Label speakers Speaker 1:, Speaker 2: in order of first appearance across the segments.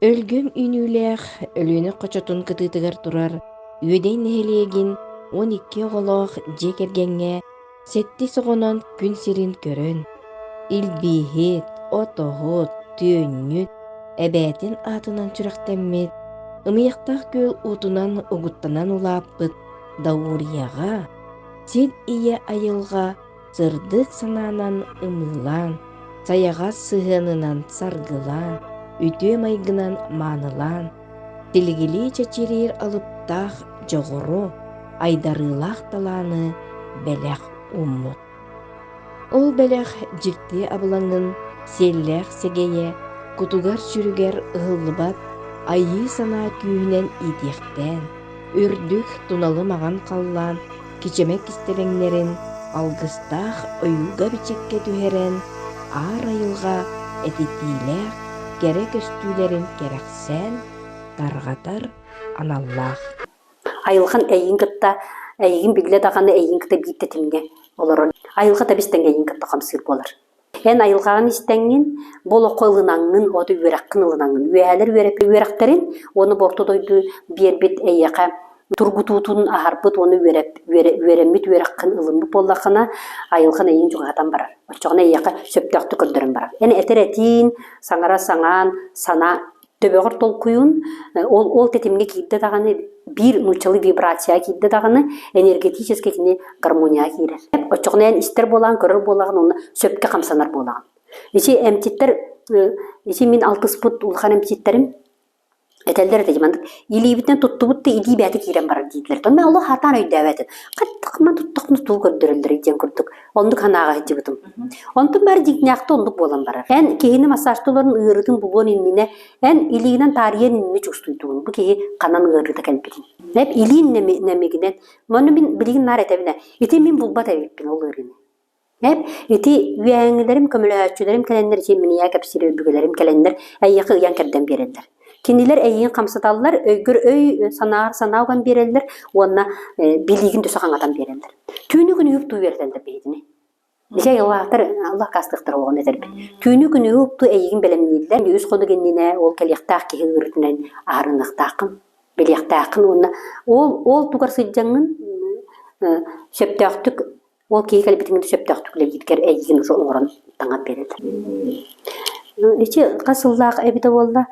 Speaker 1: Өлгөм үүнүүлээх Өлүөнэ хочотун кытыытыгар турар Үөдэй нэһилиэгин 12 оҕолоох дьиэ кэргэҥҥэ сэттис оҕонон күн сирин көрөн, илбииһит, отоһут, түөнньүт, эбээтин аатынан сүрэхтэммит, Ымыйахтаах күөл уутунан угуттанан улааппыт Даурияҕа сир ийэ айылҕа сырдык санаанан ымыылаан, сайаҕас сыһыанынан саргылаан, үтүө майгынан маанылаан, тилигилии чэчириир алыптаах дьоҕуру, айдарыылаах талааны бэлэх ууммут. Ол бэлэх дьикти абылаҥын сиэллээх сэгэйэ кутугар-сүрүгэр ыһыллыбат айыы санаа күүһүнэн иитиэхтээн, үрдүк туналы маҥан халлаан кичэмэ кистэлэҥнэрин алгыстаах ойууга-бичиккэ түһэрэн, аар айылҕа этитиилээх кэрэ көстүүлэрин кэрэхсээн тарҕатар аналлаах.
Speaker 2: Айылҕан эйигин кытта эйигин биллэ даҕаны эйигин кытта биир тэтимҥэ олорор. Айылҕа тэбис тэҥҥэ эйигин кытта хамсыыр буолар. Эн айылҕаҕын истэҥҥин, бу олоххо ылынаҥҥын, от үөрэххин ылынаҥҥын, үөһээлэр үөрэппит үөрэхтэрин уонна бу орто дойду биэрбит эйиэхэ тургутуутун аһарбыт уонна үөрэп, үөрэммит үөрэххин ылыммыт буоллаххына, айылҕан эйигин чугаһатан барар. Оччоҕуна эйиэхэ сөптөөхтүк көрдөрөн барар. Эн этэр этиин, саҥара саҥаан, санаа төбөҕөр толкуйун ол ол тэтимҥэ киирдэ даҕаны биир нууччалыы вибрацияҕа киирдэ даҕаны энергетически кини гармонияҕа киирэр. Оччоҕуна эн истэр буолаҕын, көрөр буолаҕын уонна сөпкө хамсанар буолаҕын. Ити эмчиттэр ити мин алтыспыт улахан эмчиттэрим этэллэр этэ маннык илиибитинэн туттубут да илии бэйэтэ киирэн барар дииллэр. Онно олох сатаан өйдөөбөтүн. Хаттах туттахпына тугу көрдөрөллөрүй диэн курдук Оннук санааҕа сылдьыбытым. Онтум баар дьиҥнээхтэ оннук буолан барар. Эн киһини массажтыыларын ыарыытын булуон иннинэ, эн илиигинэн таарыйан иннинэ чувствуйдугун бу киһи ханан ыарыыта кэлбитин. Эп илиин нэмигинэн. Маны мин билигин наар этэбинэ, ити мин булбат эбиппин ол ыарыыны. Эп ити үөһээҥҥилэрим көмөлөһөөччүлэрим кэлэннэр ити минийээ кэпсиир өбүгэлэрим кэлэннэр эйиэхэ ыйан кэрдэн биэрэллэр. Кинилэр эйигин хамсаталлар, өйгөр өй санааҕар санаа уган биэрэллэр уонна билиигин төсө хаҥатан биэрэллэр. Түүнү күнү уптуу үөрэтэллэр биһигини. Дьэ айылаахтар Аллах акаастыахтара оҕону этэрбит. Түүнү күнү уптуу эйигин бэлэмнииллэр. Үс хонук иннинэ ол кэлиэхтээх киһи ыарыытынан аһарыныахтааххын, билиэхтээххин уонна ол ол тугар сылдьаҥҥын сөптөөхтүк Ол киһи кэлбитин сөптөөхтүк үлэлииргэр эйигин уже оҥорон таҥан биэрэллэр. Ити хас сыллаах эбитэ буолла,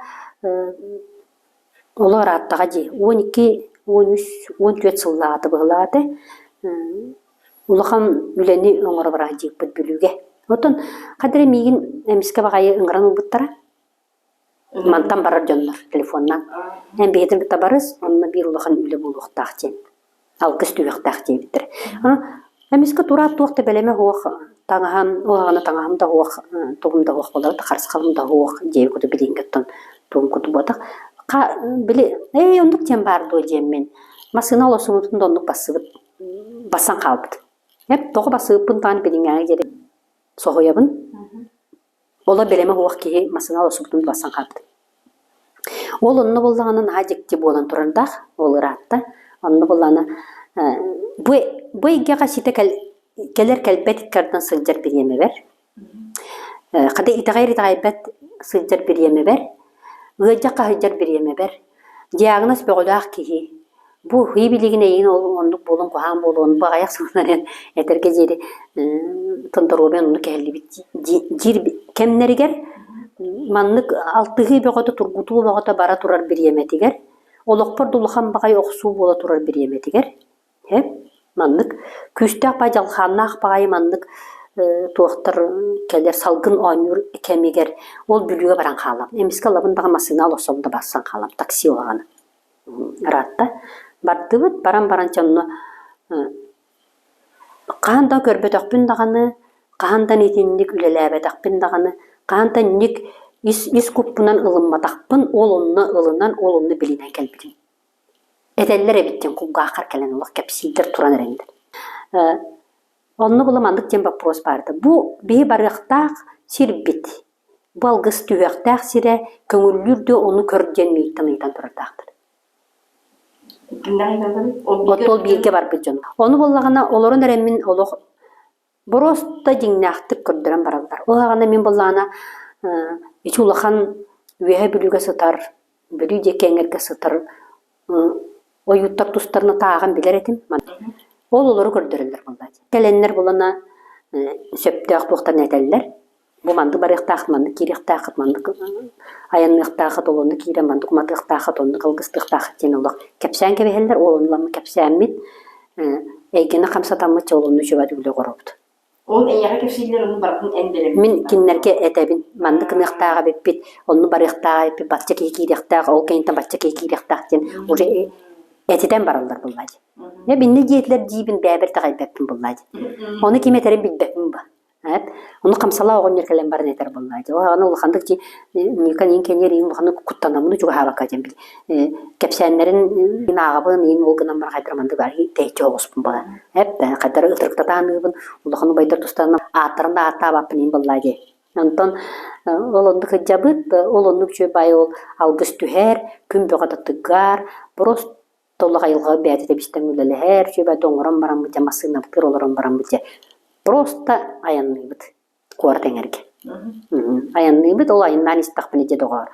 Speaker 2: олор ырааттаҕа дии, 12, 13, 14 сыллааҕыта быһыылаата. Улахан үлэни оҥоро бараах диэбиппит Бүлүүгэ. Оттон хата эрэ миигин эмискэ баҕайы ыҥыран ылбыттара. Мантан барар дьоннор телефоннаан. Эн биһигитин кытта барыс, онно биир улахан үлэ буолуохтаах диэн. Алгыс түһүөхтээх диэбиттэр. Аны эмискэ тураат туох да бэлэмэ суох, таҥаһым, уһаҕана таҥаһым да суох, тугум да суох буолар, харысхалым да суох диэбит курдук билиҥҥи оттон тугум курдук буолбатах. Били ээ оннук диэн баар дуо диэммин массыына олорсубутун да оннук бассыбыт, бассан хаалбыт. Эп тоҕо бассыбыппын даҕаны билиҥҥээҥи диэри соһуйабын. Оло бэлэмэ суох киһи массыына олорсубутун бассан хаалбыт. Ол онно буоллаҕына наһаа дьикти буолан турардаах, ол ыраатта. Онно буоллаҕына бу бу эйгэҕэ ситэ кэлэр кэлбэт икки ардынан сылдьар бириэмэбэр, хата итэҕэйэр итэҕэйбэт сылдьар бириэмэбэр, ыалдьахха сылдьар бириэмэбэр диагноз бөҕөлөөх киһи Бу ый билигин эйигин ол оннук буолуон куһаҕан буолуон бу аҕыйах сылынан этэргэ диэри доруобуйа оннук кэһиллибит диир кэмнэригэр маннык алтыһыы бөҕөтө тургутуу бөҕөтө бара турар бириэмэтигэр олохпор да улахан баҕайы охсуу буола турар бириэмэтигэр һэ маннык күүстээх баҕайы дьалхааннаах баҕайы маннык туохтар кэлэр салгын оонньуур кэмигэр ол Бүлүүгэ баран хаалам эмискэ ылабын даҕаны массыына олорсобун да барсан хаалам такси уһаҕана Ыраатта. Бардыбыт, баран баран дьэ онно хаһан да көрбөтөхпүн даҕаны, хаһан да итинник үлэлээбэтэхпин даҕаны, хаһан да инник ис ис куппунан ылымматахпын, ол онно ылынан, ол онно билинэн кэлбитим. Этэллэр эбит диэн кулгааххар кэлэн олох кэпсииллэр туран эрэллэр. Онно була маннык диэн боппуруос баар этэ. Бу биһи барыахтаах сирбит Бу алгыс түһүөхтээх сирэ көҥүллүүр дуо ону көр диэн миигиттэн ыйытан турардаахтар. Оттон бииргэ барбыт дьон. Ону буоллаҕына олорон эрэммин олох боруоста дьиҥнээхтик көрдөрөн бараллар. Ол аҕана мин буоллаҕына ити улахан Үөһэ Бүлүүгэ сытар. Бүлүү диэки эҥэргэ сытар ойууттар тустарына тааҕын билэр этим. Ол олору көрдөрөллөр буоллаа дии. Кэлэннэр булана сөптөөх туохтарын этэллэр. Бу маннык барыахтааххыт, маннык киириэхтааххыт, маннык айанныахтааххыт, ол онно киирэн маннык уматыахтааххыт, оннук алгыстыахтааххыт диэн олох кэпсээн кэбиһэллэр. Ол онно кэпсээммит эйгэни хамсатаммыт дьэ ол онно үчүгэй үлэ оҥоробут.
Speaker 1: Ол эйиэхэ кэпсииллэр ону барытын эн бэлэмниир
Speaker 2: Мин кинилэргэ этэбин, маннык гыныахтаах эбиппит, онно барыахтаах эбиппит, бачча киһи киириэхтээх, ол кэнниттэн бачча киһи киириэхтээх диэн уже этитэн бараллар буоллаа дии. Дьэ бинни диэтилэр диибин бэйэбэр итэҕэйбэппин буоллаа дии. Ону ким этэрин билбэппин ба. Эт, ону хамсалаах оҕонньор кэлэн баран этэр буоллаа дии. Ол аны улаханнык дии Ньыыкан иин кэнниэр иин улаханнык куттанаммын чугаһаабакка диэн били кэпсээннэрин ааҕабын иин ол гынан баран хайдах маннык тэйиччи оҕуспун буолан эп хайдах ытырыктатааныыбын улахан убайдар тустарынан ааттарын да ааттаабаппын иин буоллаа дии. Онтон ол оннук сылдьабыт, ол оннук үчүгэй баай ол алгыс түһэр, күн бөҕө да тыгар, просто олох айылҕа бэйэтэ тэбистэн үлэлэһэр, үчүгэй баайда оҥорон бараммыт дьэ массыынабытыгар олорон бараммыт дьэ просто айанныыбыт куорат эҥэргэ. Айанныыбыт, ол айаннаан истэхпинэ дьэ доҕоор,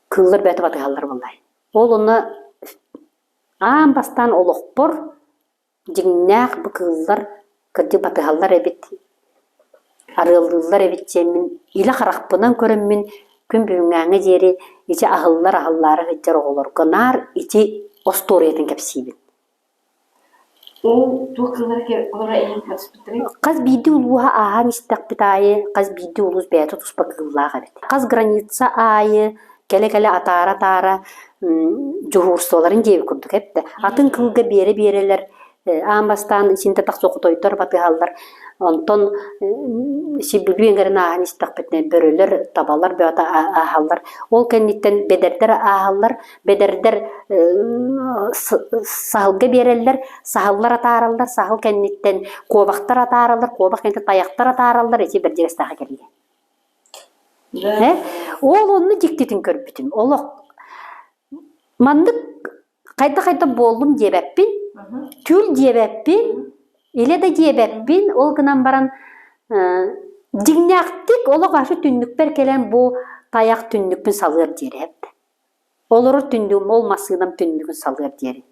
Speaker 2: кыыллар бэйэтэ батыһаллар буоллай. Ол онно аан бастаан олохпор дьиҥнээх бу кыыллар кырдьык батыһаллар эбит, арыаллыыллар эбит диэммин илэ харахпынан көрөммүн күн бүгүҥҥээҥҥэ диэри ити аһыллар аһыллаары сылдьар оҕолорго наар ити остуоруйатын кэпсиибин.
Speaker 1: Ол туох кыыллара олоро эйигин батыспыттарый?
Speaker 2: Хас биирдии улууһа ааһан истэхпит аайы хас биирдии улуус бэйэтэ туспа кыыллаах эбит. Хас граница аайы кэлэ-кэлэ атаара-атаара дьуһуурсуоларын диэбит курдук эптэ. Атын кыылга биэрэ-биэрэлэр аан бастаан синтэ тахса хотойдор батыһаллар. Онтон сибилүү эҥэрин ааһан истэхпитинэ бөрөлөр, табалар бөҕөтө ааһаллар. Ол кэнниттэн бэдэрдэр ааһаллар. Бэдэрдэр саһылга биэрэллэр, саһыллар атаараллар, саһыл кэнниттэн куобахтар атаараллар, куобах кэнниттэн тайахтар атаараллар, ити Бэрдьигэстээххэ кэлиэ. Э? Ол онно дьиктитин көрбүтүм. Олох маннык хайда-хайда буоллум диэбэппин, түүл диэбэппин, илэ да диэбэппин, ол гынан баран дьиҥнээхтик олох ашы түннүкпэр кэлэн бу тайах түннүкпүн салыар диэри эптэ. Олорор түннүгүм ол массыынам түннүгүн салыар диэри.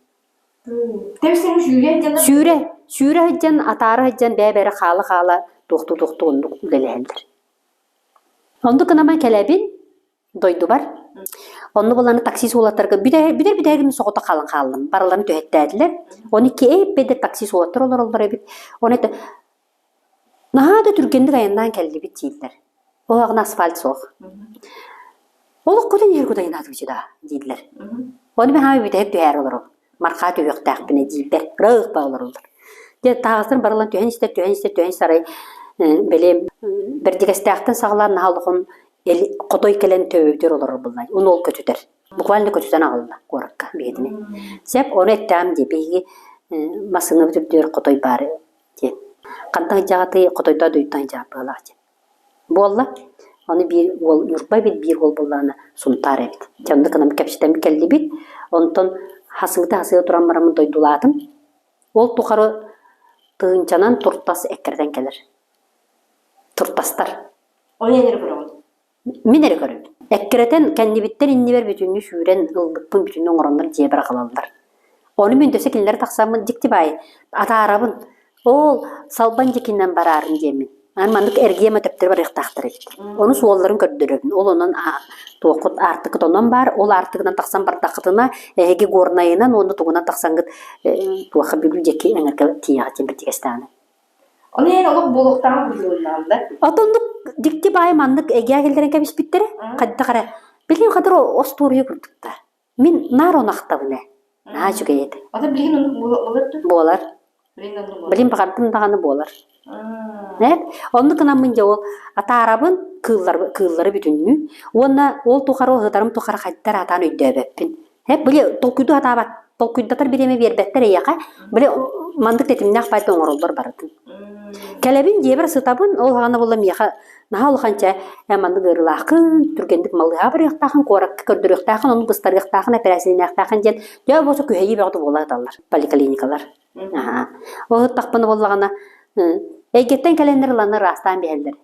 Speaker 2: Сүүрэ, сүүрэ сылдьан, атаара сылдьан бэйэ-бэйэ хаала-хаала туохтуу-туохтуу оннук үлэлэһэллэр. Оннук гынан кэлэбин дойдубар. Онно булан таксист уолаттарга бүтэр бүтэр бүтэһигин соҕотох хаалан хааллым. Барыларын түһэттээтилэр. Оны киэйбэдэ таксист уолаттар олороллор эбит. Оны это наһаа да түргэнник айаннаан кэллибит дииллэр. Ол аҕына асфальт суох. Олох көтөн иһэр кутайнаатыбычы да дииллэр. Оны мен хаамай бүтэһик түһээр олоробун. Мархаа түһүөхтээхпинэ дииллэр. Ырыых олороллор. Дьэ таһаҕастан барылан түһэн истэр, түһэн истэр, түһэн истэр арай били Бэрдьигэстээхтэн саҕалаан наһаа улахан хотой кэлэн төбөбүтүгэр олорор буолла. Уну ол көтүтэр. Буквально көтүтэн аҕалла куоракка биһигини. Сөп, ону эттэҕим дии биһиги массыынабыт үрдүгэр хотой баар диэн. Хантан сылдьаҕытый хотойдоо дойдуттан сылдьаҕыт быһыылаах диэн. Буолла. Ону биир уол Ньурба эбит, биир уол буоллаҕына Сунтаар эбит. Дьэ оннук гынан кэпсэтэн кэллибит. Онтон хасыыта-хасыыта туран бараммын дойдулаатым. Ол тухары тыһыынчанан туртас эккирэтэн кэлэр. Туртастар.
Speaker 1: Ол эн эрэ көрөҕүн?
Speaker 2: Мин эрэ көрөбүн. Эккирэтэн кэннибиттэн иннибэр бүтүннүү сүүрэн ылбыппын бүтүннүү оҥороннор дьиэбэр аҕалаллар. Ону мин өссө кинилэр тахсаммын дьикти баайы атаарабын. Ол салбан дьикинэн бараарын диэммин. Аны маннык эргиэмэ төптөрү барыахтаахтар эбит. Ону суолларын көрдөрөбүн. Ол онон туоххут аартыкыт онон баар. Ол аартыгынан тахсан бардаххытына эһиги Горнайынан уонна тугунан тахсаҥҥыт туохха Бүлүү диэки эҥэргэ тиийэҕит диэн бэрдигэстэҕинэ.
Speaker 1: Ону эн олох буолуохтааҕын курдук да?
Speaker 2: Отоннук дьикти баайы маннык эгэ киллэрэн кэбиспиттэрэ. Хайдах эрэ билигин хатыр остуоруйа курдуктар. Мин наар ону ахтабын ээ. Наһаа үчүгэй этэ.
Speaker 1: Ата билигин оннук буолар дуо?
Speaker 2: Буолар.
Speaker 1: Билигин оннук буолар.
Speaker 2: Билин баҕардым даҕаны буолар. Эт, оннук гынаммын дьэ ол атаарабын кыыллар, кыыллары бүтүннүү уонна ол тухары ыһытарым тухары хайдах аатаан өйдөөбөппүн. Эп, били толкуйдуу сатаабат, толкуйдатар бириэмэ биэрбэттэр эйиэхэ, били маннык тэтимнээх баайда оҥороллор барытын. Кэлэбин дьиэбэр сытабын, ол хаҕана буолла миэхэ наһаа улахан чэ эн маннык ыарыылааххын, түргэнник малыһаа барыахтааххын, куоракка көрдөрүөхтээххин, ону быстарыахтааххын, эпэрээссийэлэниэхтээххин диэн дьэ буолса күһэйии бөҕөтө буола сыталлар поликлиникалар. Аһаа. Ол ыттахпына буоллаҕына, эйгэттэн кэлэннэр ыланнар ыраастаан биһэллэр.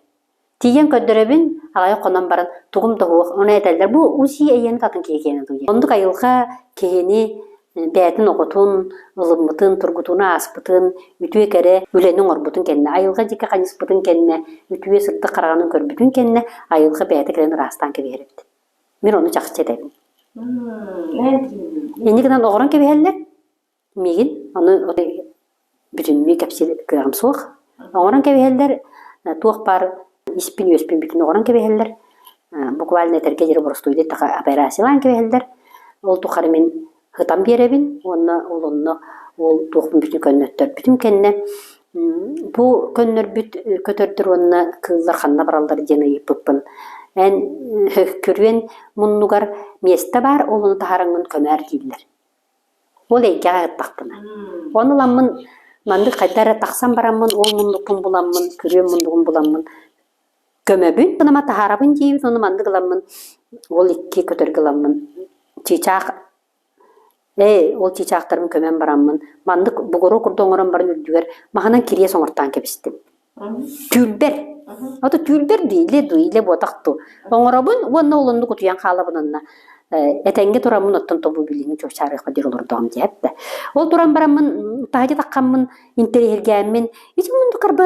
Speaker 2: Тиийэн көрдөрөбүн, аҕыйах хонон баран тугум да суох. Ону этэллэр, бу УЗИ эйиэнэ атын киһи киэнэ дуу диэн. Оннук айылҕа киһини бэйэтин оҕотун ылыммытын, тургутууну ааспытын, үтүө кэрэ үлэни оҥорбутун кэннэ, айылҕа дьикки хайыспытын кэннэ, үтүө сырдык хараҕынан көрбүтүн кэннэ, айылҕа бэйэтэ кэлэн ыраастаан кэбиһэр эбит. Мин ону чахчы этэбин. Инньэ гынан оҕорон кэбиһэллэр, Миигин ону бүтүннүү кэпсиир кыаҕым суох. Оҥорон кэбиһэллэр, туох баар испин-үөспүн бүтүн оҥорон кэбиһэллэр. Буквально этэргэ диэри боростуойдук операциялаан кэбиһэллэр. Ол тухары мин ытан биэрэбин уонна ол онно ол туохпун бүтүн көннөттөрбүтүм кэннэ бу көннөрбүт көтөрдөр уонна кыыллар ханна бараллар диэн ыйыппыппын эн көрүөн муннугар миэстэ баар, ол ону таһаараҥҥын көмөөр дииллэр. Ол эйгэҕэ ыттахпына. Ону ыламмын маннык хайда эрэ тахсан бараммын ол муннукпун буламмын, күрүөм муннугун буламмын көмөбүн, ама таһаарабын диибин, ону маннык ыламмын ол икки көтөргө ыламмын чыычаах ээ ол чыычаахтарбын көмөн бараммын маннык бугуруо курдук оҥорон баран үрдүгэр маһынан кириэс оҥортоон кэбистим. Түүлбэр. Ото түүлбэр дии, илэ дуу, илэ буотах дуу. Оҥоробун уонна ол оннук утуйан хаалабын онно. Этэҥҥэ тураммын оттон тобу билиҥҥи чуопчаарыахха диэри олордоҕум диэт да. Ол туран бараммын таһырдьа таххаммын интэриэһиргээммин ити муннук арба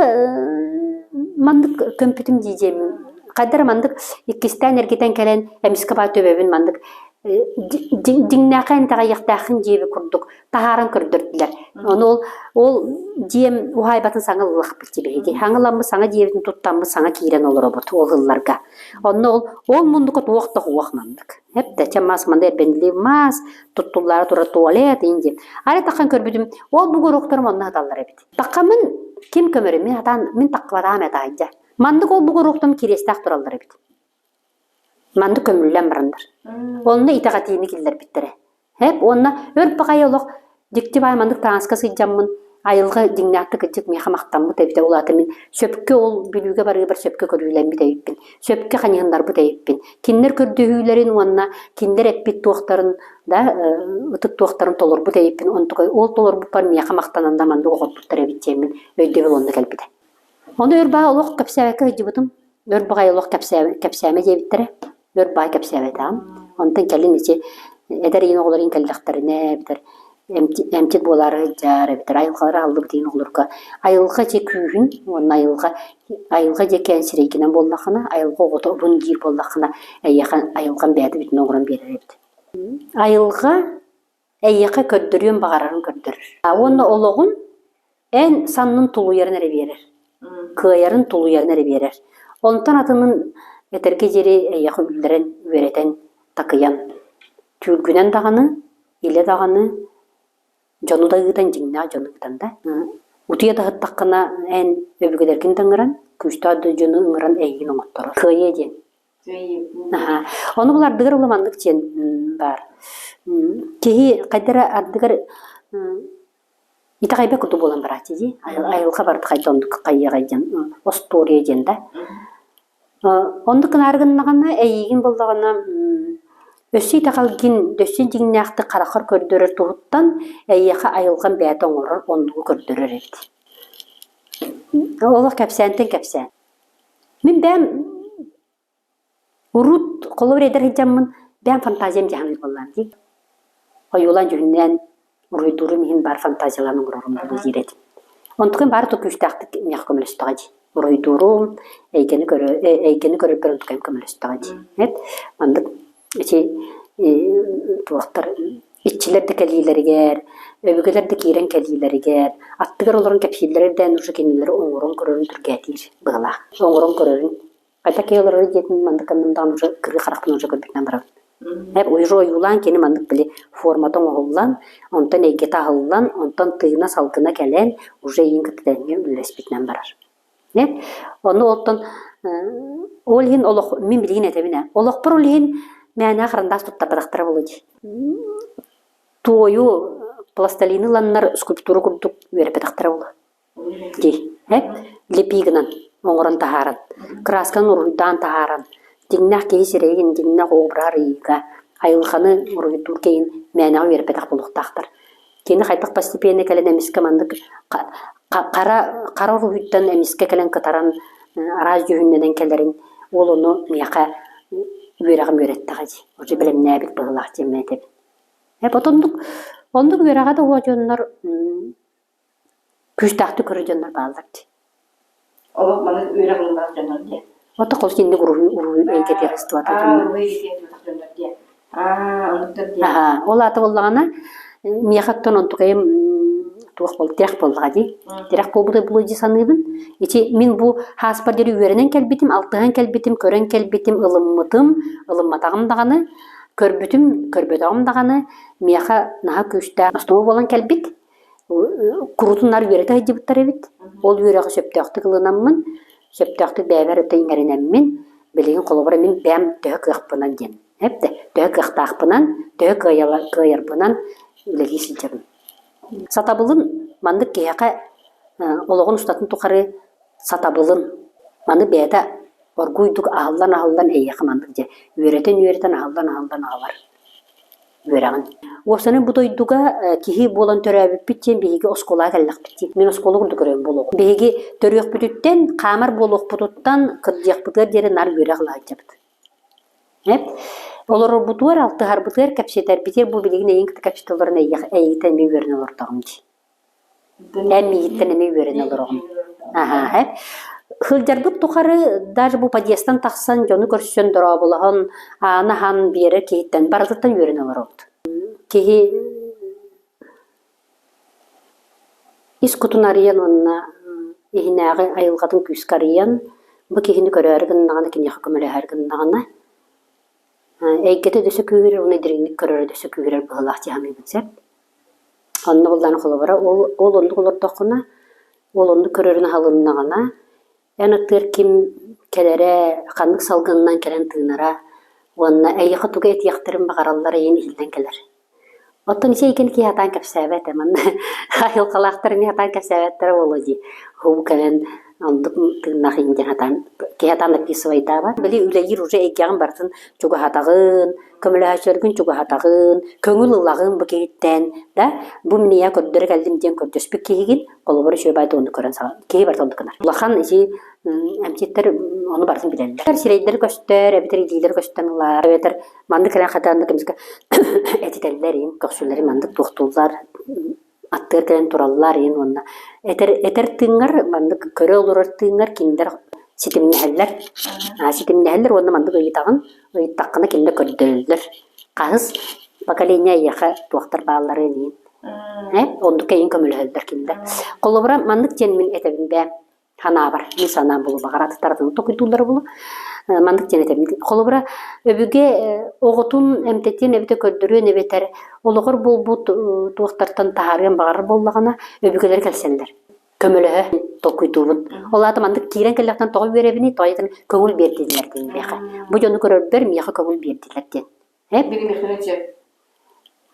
Speaker 2: маннык көмпүтүм дии диэммин хайдара маннык иккистээн эргитэн кэлэн эмискэ баа төбөбүн маннык дьиҥнээххэ интэҕэйиэхтээххин диэбит курдук таһааран көрдөрдүлэр. Ону ол, ол дьиэм уһаайбатын саҥа ыллахпыт дии Саҥа ыламмыт, саҥа дьиэбитин туттаммыт, саҥа киирэн олоробут ол ылларга. Онно ол, ол муннука туох да уох маннык. Эптэ, чэ мас манна эрбэнилии мас, туттуллаары турар туалет иин диэн. Арай таххан көрбүтүм, ол бугуруктарым онно сыталлар эбит. Таххаммын ким көмөрү, мин атаан, мин таххыбатаам этаайдьа. Маннык ол бугуруктарым кириэстээх тураллар эбит. Маннык көмүллэн бараннар. Онно итэҕэтиини киллэрбиттэрэ. Эп уонна өр баҕайы олох дьикти баай маннык таҥаска сылдьаммын айылҕа дьиҥнээхтик кырдьык миэхэ махтаммыт эбитэ ол аата мин сөпкө ол Бүлүүгэ барыыбар сөпкө көрүүлэммит эбиппин, сөпкө хайыһыннарбыт эбиппин. Кинилэр көрдөһүүлэрин уонна кинилэр эппит туохтарын да ытык туохтарын толорбут эбиппин онтукай ол толорбуппар миэхэ махтанан да маннык оҕорбуттар эбит диэммин өйдөбүл онно кэлбитэ. Ону өр баҕа олох кэпсээбэккэ сылдьыбытым. Өр баҕайы олох кэпсээмэ диэбиттэрэ. Өр баай кэпсээбэтэҕим. Онтон кэлин ити эдэр ийэн оҕолор иһин кэллэхтэринэ эбэтэр эмчит буолаары сылдьар эбэтэр айылҕалара аһыллыбыт иһин оҕолорго айылҕа дьиэ күүһүн уонна айылҕа айылҕа дьиэ кээн сирэйгинэн буоллаххына, айылҕа оҕото уһун диир буоллаххына, эйиэхэ айылҕам бэйэтэ бүтүн оҥорон биэрэр эбит. Айылҕа Эйиэхэ көрдөрүөн баҕарарын көрдөрөр. Уонна олоҕун эн саннын тулуйарын эрэ биэрэр. Кыайарын тулуйарын эрэ биэрэр. Онтон атынын этэргэ диэри эйиэхэ үллэрэн, үөрэтэн, такыйан. Түүргүнэн даҕаны, илэ даҕаны, дьону да ыытан, дьиҥнээх дьону ыытан да. Утуйа да сыттаххына эн өбүгэлэргин да ыҥыран, күүстээх да дьону ыҥыран эйигин оҥотторор. Кыайыа диэн. Аһаа. Ону бул ардыгар улам маннык диэн баар. Киһи хайда эрэ ардыгар итэҕэйбэт курдук буолан барааччы дии. Айылҕа барыта хайда оннук хайыаҕай диэн остуоруйа диэн да. Оннук гынаары гыннаҕына эйиигин буоллаҕына өссө итэҕэлгин өссө дьиҥнээхтик хараххар көрдөрөр туһуттан эйиэхэ айылҕам бэйэтэ оҥорор оннугу көрдөрөр эбит. Олох кэпсээнтэн кэпсээн. Мин бэйэм урут холобур эдэр сылдьаммын бэйэм фантазиям дьаһанар буоллаҕым дии. Ойуулаан дьүһүннээн уруһуйдуурум иһин баар фантазиялаан оҥорорум буолуо диир этим. Онтукам баара то күүстээхтик миэхэ көмөлөстөҕө дии. Уруһуйдуурум, эйгэни көрө эйгэни көрөрбөр онтукайым көмөлөстөҕө дии. Эт маннык ити туохтар иччилэр да кэлиилэригэр, өбүгэлэр да киирэн кэлиилэригэр, аттыгар олорон кэпсииллэрэ үрдээн уже кинилэри оҥорон көрөрүн түргээтиир быһыылаах. Оҥорон көрөрүн хайдах киһи олорор диэтин маннык гынным даҕаны уже кырыы харахпын уже көрбүтүнэн барабын. Эп уже ойуулаан кини маннык били формата оҥоһуллан, онтон эйгэтэ аһыллан, онтон тыына салгына кэлэн уже иин кытта тэҥҥэ үлэлэспитинэн барар. Нет? Ону оттон ол иһин олох мин билигин этэбин ээ. Олохпор ол иһин мээнэ харандаас туттарбатахтара буолуо дии. Туойу пластилины ыланнар скульптура курдук үөрэппэтэхтэрэ буолуо дии. Э? Лепи гынан оҥорон таһааран, красканы уруһуйдаан таһааран, дьиҥнээх киһи сирэйин, дьиҥнээх обраһа арыйыыга, айылҕаны уруһуйдуур киһин мээнэҕэ үөрэппэтэх буолуохтаахтар. Кини хайдах постепенно кэлэн эмискэ маннык хара хара уруһуйтан эмискэ кэлэн кытаран. араас дьүһүннэнэн кэлэрин ол ону миэхэ үөрэҕим үөрэттэҕэ дии. Уже бэлэмнээбит быһыылаах диэммин этэбин. Эп оннук оннук үөрэҕэ да уо дьоннор күүстээхтик көрөр дьоннор бааллар дии.
Speaker 1: Олох маны үөрэх ылынар дьоннор диэн.
Speaker 2: Ото хос инник уруһуй уруһуй эйгэтигэр сыстыбата
Speaker 1: дьоннор. Уруһуй эйгэтигэр дьоннор диэн. Аа, оннуктар диэн.
Speaker 2: Аха, ол аата буоллаҕына, миэхэ оттон онтукайым туох буол тирэх буоллаҕа дии. Тирэх буолбута буолуо дии саныыбын. Ити мин бу хааспар диэри үөрэнэн кэлбитим, алтыһан кэлбитим, көрөн кэлбитим, ылыммытым, ылымматаҕым даҕаны, көрбүтүм, көрбөтөҕүм даҕаны миэхэ наһаа күүстээх основа буолан кэлбит. Курутун наар үөрэтэ сылдьыбыттар эбит. Ол үөрэҕи сөптөөхтүк ылынаммын, сөптөөхтүк бэйэбэр өттө иҥэринэммин, билигин холобура мин бэйэм төһө кыахпынан диэн, эп төһө кыахтаахпынан, төһө кыайарбынан үлэлии сылдьабын. Сатабылын маннык киһиэхэ олоҕун устатын тухары сатабылын маны бэйэтэ оргууйдук аһыллан-аһыллан эйиэхэ маннык дьэ үөрэтэн-үөрэтэн аһыллан-аһыллан аҕалар. үөрэҕин. Уопсайынан бу дойдуга киһи буолан төрөөбүппүт диэн биһиги оскуолаҕа кэллэхпит дии. Мин оскуола курдук көрөбүн буолуоҕум. Биһиги төрүөхпүтүттэн, хаамар буолуохпутуттан, кырдьыахпытыгар диэри наар үөрэх ыла сылдьабыт. Эп олорорбутугар, алтыһарбытыгар, кэпсэтэрбитигэр бу билигин эйигин кытта кэпсэтэ олорон эйиэхэ эйигиттэн эмиэ үөрэнэ олордоҕум дии. Эн миигиттэн эмиэ үөрэнэ олороҕун. Аһаа, эп. Сылдьарбыт тухары даже бу подъезтан тахсан дьону көрсөн дорооболоһон, ааны аһан биэрэр киһиттэн барытыттан үөрэнэ олоробут. Киһи ис кутун арыйан уонна иһинээҕи айылҕатын күүскэ арыйан, бу киһини көрөөрү гыннаҕына, киниэхэ көмөлөһөөрү гыннаҕына, эйгэтэ өссө күүһүрэр уонна дириҥник көрөрө өссө күүһүрэр быһыылаах дии саныыбын сөп. Онно буллаҕына холобура, ол ол оннук олордоххуна, ол оннук көрөрүн аһылыннаҕына, эн аттыгар ким кэлэрэ, ханнык салгынынан кэлэн тыынара уонна эйиэхэ тугу этиэхтэрин баҕараллара эйигин иһиллэн кэлэр. Оттон ити эйгэн киһи сатаан кэпсээбэт ээ, манна айылҕалаахтар эмиэ сатаан кэпсээбэттэрэ буолуо дии. Уу кэлэн оннук тыыннаах иһин диэн сатаан киһи сатаан описывайдаабат. Били үлэлиир уже эйгэҕин барытын чугаһатаҕын, көмөлөһөөччүлэргин чугаһатаҕын, көҥүл ылаҕын бу киһиттэн да бу мин ийэ көрдөрө кэллим диэн көрдөспүт киһигин холобур үчүгэй баайда оннук көрөн саҕа киһи барыта оннук гынар. Улахан ити эмчиттэр ону барытын билэллэр. Сирэйдэр көстөр, эбэтэр илиилэр көстөн ылар, эбэтэр маннык кэлэн хатааннык эмискэ этитэллэр иин көхсүлэри маннык туохтууллар аттыгар кэлэн тураллар иин уонна этэр этэр тыыҥҥар маннык көрө олорор тыыҥҥар кинилэр ситимнэһэллэр ситимнэһэллэр уонна маннык ыйытаҕын ыйыттаххына кинилэр көрдөрөллөр хаһыс поколение эйиэхэ туохтар баалларын иин э оннук эйин көмөлөһөллөр кинилэр холобура маннык диэн мин этэбин бээ санаабар, мин санаам булу баҕар атыттар толкуйдууллара булу маннык диэн этэбин. Холобура, өбүгэ оҕотун эмтэтиэн эбэтэр көрдөрүөн эбэтэр олоҕор буолбут туохтартан таһаарыан баҕарар буоллаҕына, өбүгэлэр кэлсэллэр. Көмөлөһө толкуйдуубун. Ол аата маннык киирэн кэллэхтэн тоҕо үөрэбиний, тоҕо этэн көҥүл биэрдилэр диэн миэхэ. Бу дьону көрөрбөр миэхэ көҥүл биэрдилэр диэн.
Speaker 1: Билимиэхтэрин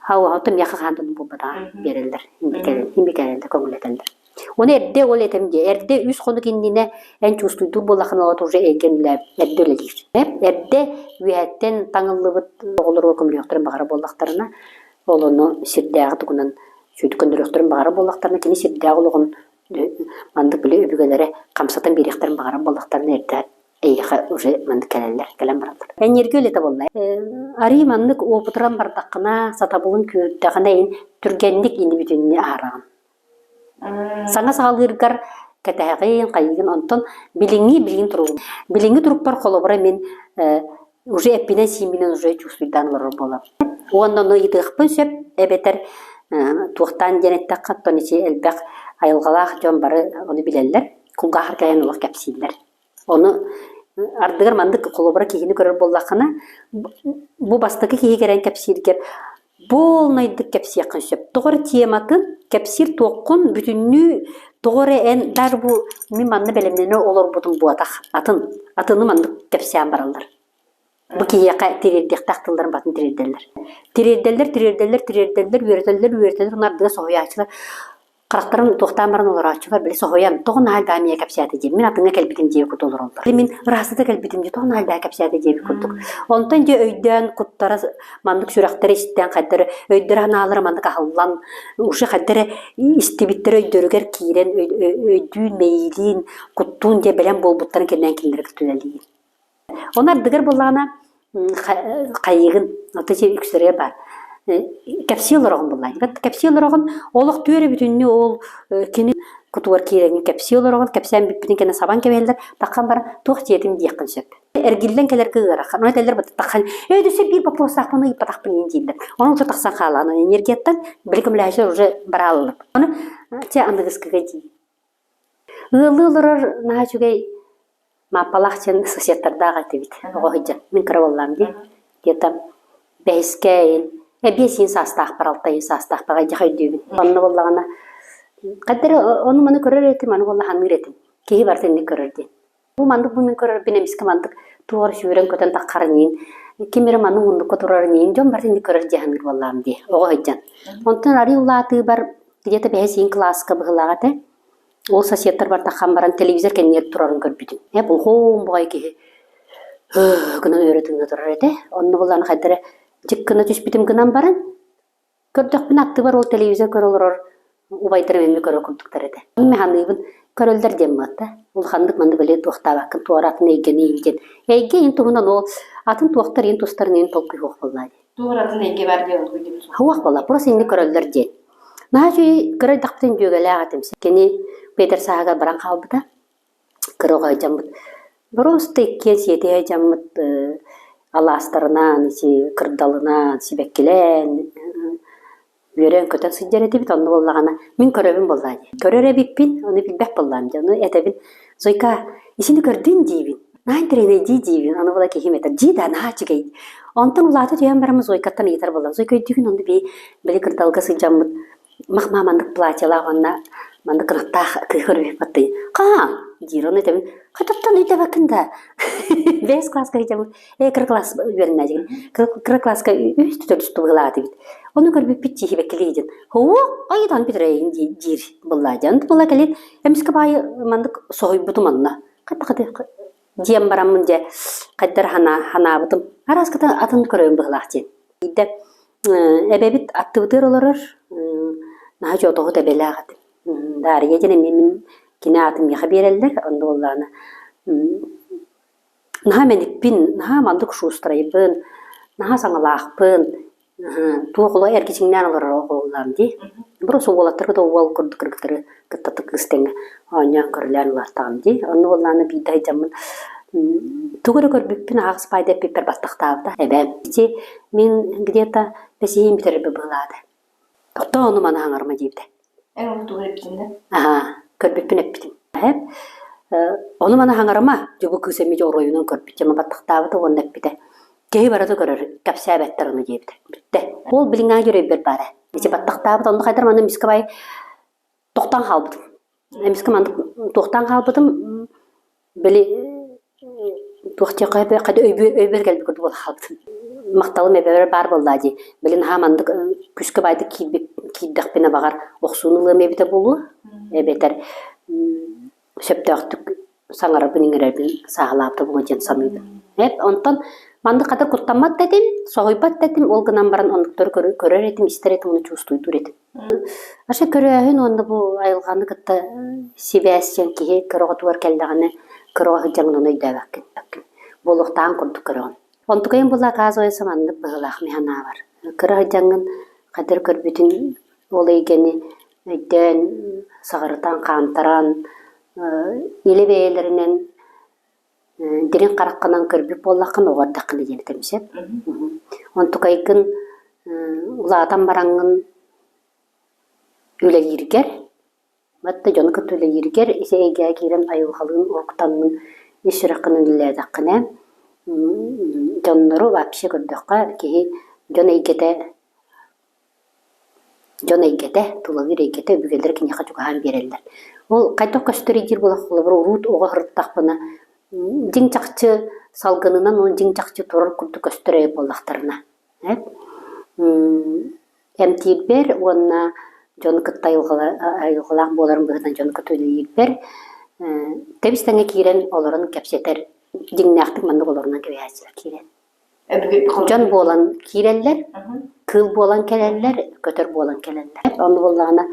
Speaker 2: Хауаҕа миэхэ хаһан да буолбатаҕа биэрэллэр, инбикэрэллэр, көҥүллэтэллэр. Ону эрдэ ол этим дии, эрдэ үс хонук иннинэ эн чувствуйдуур буоллаххына ол уже эйгэн эрдэ үлэлиир. Эрдэ үөһэттэн таҥыллыбыт оҕолорго көмөлөһүөхтэрин баҕарар буоллахтарына, ол ону сирдээҕи тугунан сүүтүк көннөрүөхтэрин баҕарар буоллахтарына, кини сирдээҕи олоҕун маннык били өбүгэлэрэ хамсатан биэриэхтэрин баҕарар буоллахтарына эрдэ эйиэхэ уже маннык кэлэллэр, кэлэн бараллар. Энергия үлэтэ буолла. Арыы маннык опытыран бардаххына, сатабылын күүрдэҕинэ ин түргэнник ини бүтүннүү аһараҕын. Саҥа саҕалыыргар кэтэһэҕин, хайыгын, онтон билиҥҥи билигин туругум. Билиҥҥи турукпар холобура мин уже эппинэн-сиимминэн уже чувствуйдаан олорор буолабын. Уонна ону ыйытыахпын сөп, эбэтэр туохтаан диэн эттэххэ, оттон ити элбэх айылҕалаах дьон бары ону билэллэр, кулгаахар кэлэн олох кэпсииллэр. Ону ардыгар маннык холобура киһини көрөр буоллаххына, бу бастакы киһи кэлэн кэпсииргэр полнайдык кэпсиэххин сөп. Тоҕо эрэ тематын кэпсиир туоххун бүтүннүү тоҕо эрэ эн даже бу мин манна бэлэмнэнэ олорбутум буотах атын атыны маннык кэпсээн бараллар. Бу киһиэхэ тириэрдиэхтээх тылларын батын тириэрдэллэр. Тириэрдэллэр, тириэрдэллэр, тириэрдэллэр, үөрэтэллэр, үөрэтэллэр, уонна ардыгар соһуйааччылар. Харахтарым туохтаан баран олорооччулар били соһуйан, тоҕо наһаа элбэҕи миэхэ кэпсээтэ диэн, мин атыҥҥа кэлбитим диэбит курдук олороллор. Мин ыраастата кэлбитим дии, тоҕо наһаа элбэҕи кэпсээтэ диэбит курдук. Онтон дьэ өйдөөн куттара маннык сүрэхтэрэ истэн хайдары өйдөрө-санаалара маннык аһыллан, уже хайдары истибиттэрэ өйдөрүгэр киирэн өйдүүн, мэйиилиин, куттуун дьэ бэлэм буолбуттарын кэннинэн кинилэри кытта үлэлиир. Ону ардыгар буоллаҕына хайыыгын, ото дьэ үксүлэригэр баар. Кэпсии олороҕун буоллаҕа. Кэпсии олороҕун, олох түөрэ бүтүннүү ол кини кутугар киирэҥҥин кэпсии олороҕун, кэпсээн бүппүтүн кэннэ сабан кэбиһэллэр, таххан баран туох дьиэтим диэххин сөп. Эргиллэн кэлэргэ ыарахан. Ону этэллэр таххан, ээ өссө биир боппуруостаахпын ыйыппатахпын иин дииллэр. Ону уже тахсан хаалаан энергияттан били көмөлөһөөччүлэр уже барааллар. Ону чэ аныгыскыга дии. Ыаллыы олорор наһаа үчүгэй Мааппалаах диэн соседтардаах этибит оҕо сылдьан. Мин кыра буоллаҕым дии. Где-то бэһискэ иһин, биэс иһин саастаахпар, алта иһин саастаахпар хайдах өйдүүбүн. Онно буоллаҕына хайда эрэ ону-маны көрөр этим, аны буолла саныыр этим. Киһи барыта инник көрөр диэн. Бу маннык бу мин көрөрбүн эмискэ маннык туох эрэ сүүрэн-көтөн таххарын иһин, ким эрэ маннык муннукка турарын иһин дьон барыта инник көрөр дии саныыр буоллаҕым дии оҕо сылдьан. Онтон арыый улаатыыбар где-то бэһис иһин кылааска быһыылаах этэ. Ол соседтар бартаххан баран телевизор кэннигэр турарын көрбүтүм. Ээ булхуум буҕай киһи гынан өрө тыына турар этэ. Онно булан хайда эрэ дьик гына түспүтүм гынан баран, көрдөхпүнэ аттыбар ол телевизор көрө олорор убайдарым эмиэ көрөр курдуктар этэ. Мин саныыбын, көрөллөр диэн буолта. Улаханнык маннык били туохтаабаккын туора атын эйгэни иин диэн. Эйгэ иин туһунан ол атын туохтар иин тустарын иин толкуйуох буоллаа дии.
Speaker 1: Туох атын эйгэ баар диэн толкуйдуубут
Speaker 2: Суох буолла, просто инник көрөллөр диэн. Наһаа үчүгэй кыра эрдэхпитин дьүөгэлээх этим. Кини Петр сааһыгар баран хаалбыта. Кыра оҕо дьаммыт. Просто иккиэн сиэтиһэ дьаммыт алаастарынан, ити кырдалынан, сибэккилээн үөрэн-көтөн сылдьар этибит. Онно буоллаҕына мин көрөбүн буоллаа дии. Көрөр эбиппин, ону билбэт буоллаҕым дии. Ону этэбин, Зойка, исини көрдүн диибин. Наһаа интэриэһинэйдии диибин. Аны була киһим этэр, дии да, наһаа үчүгэй. Онтон улаата түһэн бараммын Зойкаттан ыйытар буоллам. Зойка өйдүүгүн онно бии били кырдалга сылдьаммыт мах маа маннык платьелаах уонна маннык кынаттаах кыыс көрүбүппаттый. Хаа диир. Ону этэбин, хататтан өйдөбөккүн да. Бэс класска сылдьаммыт Ээ, кыра класс үөрэнээччигин. Кыра класска үс төрдүс быһыылаатыбыт. Ону көрбүппүт тииһибэккилии диэн. Һуу, айытан бүтэрээйин диир буоллаа диэн. Була кэлин эмискэ баайы маннык соһуйбутум онно. Хатта-хата диэн бараммын дьэ хайдар ханаабытым. Арааската атын көрөйүн быһыылаах диэн. Биирдэ эбэбит аттыбытыгар олорор наһаа дьоотоһут эбэлээх этим. Даарыйа диэн эмиэ мин кини аатын миэхэ биэрэллэр. Онно буоллаҕына Наһаа мэникпин, наһаа маннык шустрайбын, наһаа саҥалаахпын, туох олох эргичиҥнээн олорор оҕолоом дии. Просто уолаттарга да уол курдук кыргыттары кытта кыыс тэҥҥэ оонньоон көрүлээн улааттаҕым дии. Онно буоллаҕына биирдэ сылдьаммын тугу эрэ көрбүппүн аһаҕас паайда эппиппэр баттахтаабыта эбээм. Ити мин где-то бэсиһин бүтэрэрбэр быһыылаата. Тохтоо ону маны хаҥарыма диэбитэ.
Speaker 1: Эн ону тугу эппитин да?
Speaker 2: Аһаа, көрбүппүн эппитим. Эһэм ону маны хаҥарыма, дьэ бу кыыс эмиэ дьэ оройунан көрбүт, дьэ баттахтаабыта уонна эппитэ. Киһи барыта көрөр, кэпсээбэттэр ону диэбитэ. Бүттэ. Ол билиҥҥээҥи дьөрөйбөр баара. Ити баттахтаабыт, онно хайдар манна эмискэ бай тохтоон хаалбытым. Эмискэ маннык туохтаан хаалбытым, Били туох диэххэ хата өйбөр кэлбит курдук буола хаалбытым. Махталым эбэбэр баар буоллаа дии. Били наһаа маннык күүскэ баайдык киирбит киирдэхпинэ баҕар охсууну ылыам эбитэ буолуо. Эбэтэр сөптөөхтүк саҥарарбын иҥэрэрбин сааһылаабыта буолуо диэн саныыбын. Эп онтон маннык хата куттаммат да этим, соһуйбат да этим, ол гынан баран оннуктары көрөр этим, истэр этим, ону чувствуйдуур этим. Аше көрөөһүн уонна бу айылҕаны кытта сибээс диэн киһи кыра оҕотугар кэллэҕинэ кыра оҕо сылдьаҥын ону өйдөөбөккүн. Буолуохтааҕын курдук көрөҕүн. Онтукайым буолла оказывается маннык быһыылаах мин санаабар. Кыра сылдьаҥҥын хадыр көрбүтүн ол эйгэни өйдөөн, саҕарытан, хаамтаран, илэ бэйэлэринэн Дириҥ хараххынан көрбүт буоллаххына оҕо эрдэххинэ диэн этэрим сөп. Онтукайгын улаатан бараҥҥын үлэлииргэр, батта дьону кытта үлэлииргэр ити эйгэҕэ киирэн айылҕалыын уһуктаҥҥын ис сүрэххин үлэлээтэххинэ дьоннору вообще көрдөххө киһи дьон эйгэтэ Дьон эйгэтэ, тулалыыр эйгэтэ өбүгэлэрэ киниэхэ чугаһаан биэрэллэр. Ол хайдах көстөрүй диир буоллар, холобур, уруут оҕо сырыттахпына, дьиҥ-чахчы салгынынан уонна дьиҥ-чахчы турар курдук көстөр эбит буоллахтарына. Эмтиирбэр уонна Дьону кытта айылҕалаах буоларым быһыытынан дьону кытта үлэлиирбэр тэбис-тэҥҥэ киирэн олорон кэпсэтэр дьиҥнээхтик маннык олорунан кэбиһээччилэр киирэн. Дьон буолан киирэллэр, кыыл буолан кэлэллэр, көтөр буолан кэлэллэр. Онно буоллаҕына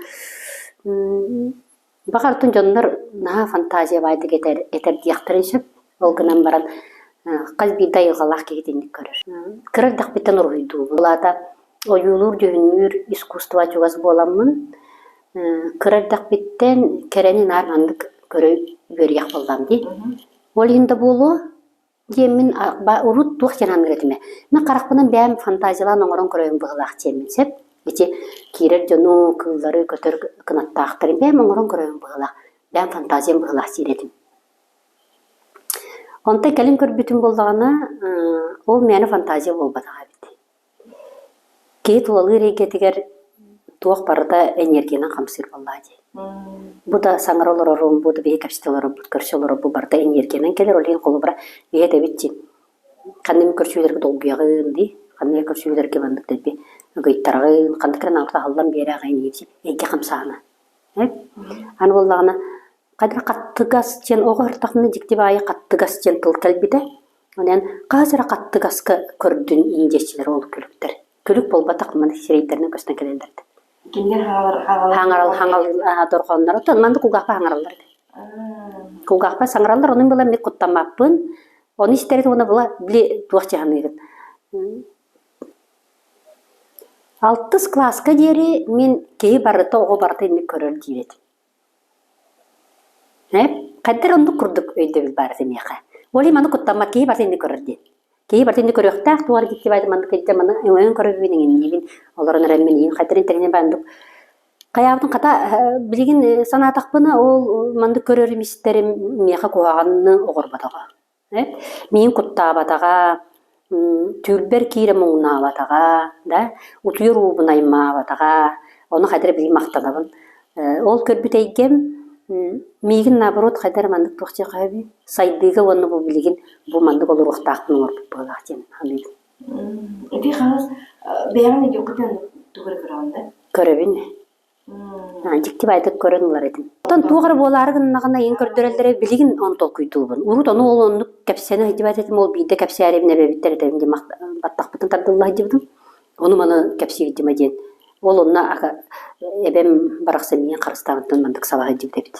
Speaker 2: Баҕар оттон дьоннор наһаа фантазия баайдык этэр, этэр диэхтэрин сөп. Ол гынан баран хас биирдии айылҕалаах киһи итинник көрөр. Кыра эрдэхпиттэн уруһуйдуубун. Ол аата ойуулуур-дьүһүннүүр искусство чугас буоламмын, кыра эрдэхпиттэн кэрэни наар маннык көрө үөрүйэх буоллаҕым дии. Ол иһин да буолуо, Диэммин урут туох диэн аныыр этим ээ. Мин харахпынан бэйэм фантазиялаан оҥорон көрөйүм быһыылаах диэммин сөп. Ити киирэр дьону, кыыллары, көтөр кынаттаахтарын бэйэм оҥорон көрөйүм быһыылаах. Бэйэм фантазиям быһыылаах диир этим. Онтон кэлин көрбүтүм буоллаҕына, ол мээнэ фантазия буолбатах эбит. Киһи тулалыыр эйгэтигэр туох барыта энергиянан хамсыыр буоллаҕа дии. Бу да саҥара олорорум, бу да биһи кэпсэтэ олорорбут, көрсө олорорбут барыта энергиянан кэлэр. Ол иһин холобура биһи этэбит дии, ханна эмэ көрсүһүүлэргэ долгуйаҕын дии, ханна эмэ көрсүһүүлэргэ маннык дэлби ыгыйтараҕын, ханнык эрэ наҕата аһыллан биэрээҕин дии, эйгэ хамсааһына. Аны буоллаҕына хайдах хаттыгас диэн оҕо ыртахына дьикти баайы хаттыгас диэн тыл кэлбитэ. Онон хас эрэ хаттыгаска көрдүн индиэччилэр ол күлүктэр. Күлүк буолбатах маны сирэйдэринэн көстөн кэлэллэр этэ.
Speaker 1: Кинилэр хаҥалар
Speaker 2: Хаҥарал хаҥал дорҕооннор оттон маннык кулгаахпа хаҥараллар этэ. Кулгаахпа саҥараллар, онон была мин куттаммаппын. Ону истэрит уонна была били туох дьаһаныыгын. Алтыс кылааска диэри мин киһи барыта, оҕо барыта инник көрөр диир этим. Ээ, хайдах эрэ оннук курдук өйдөбүл баар этэ миэхэ. Ол иһин маны куттаммат киһи барыта инник көрөр диэн. Киһи барыта инник көрүөхтээх, туох эрэ дьикти баайда маннык илдьэ маны өҥөйөн көрөбүн, иҥинниибин, олорон эрэммин иһин хайдах интэриэһинэй баай оннук хайаабытын хата билигин санаатахпына ол маннык көрөрүм истэрим миэхэ куһаҕаны оҕорботоҕо. Миигин куттаабатаҕа, түүлбэр киирэ муҥнаабатаҕа, да, утуйар уубун аймаабатаҕа, ону хайдах эрэ билигин махтанабын. Ол көрбүт эйгэм миигин наоборот хайдах эрэ маннык туох диэххэ сөбүй, сайдыыга уонна бу билигин бу маннык олоруохтаахпын оҥорбут быһыылаах диэн саныыбын.
Speaker 1: Ити хаһыс бэйэҕин өйдүөххүтүн тугу эрэ көрөҕүн да?
Speaker 2: Көрөбүн. Дьикти баайдык көрөн ылар этим. Оттон туох эрэ буолаары гыннаҕына ыйан көрдөрөллөрө билигин ону толкуйдуубун. Урут ону ол оннук кэпсэнэ сылдьыбат этим, ол биирдэ кэпсээрибин эбэбиттэр этэбин диэн баттахпытын тардылла сылдьыбытым. Ону маны кэпсии сылдьыма диэн. Ол онно эбэм барахсан миигин харыстаабыттан маннык саба сылдьыбыт эбит.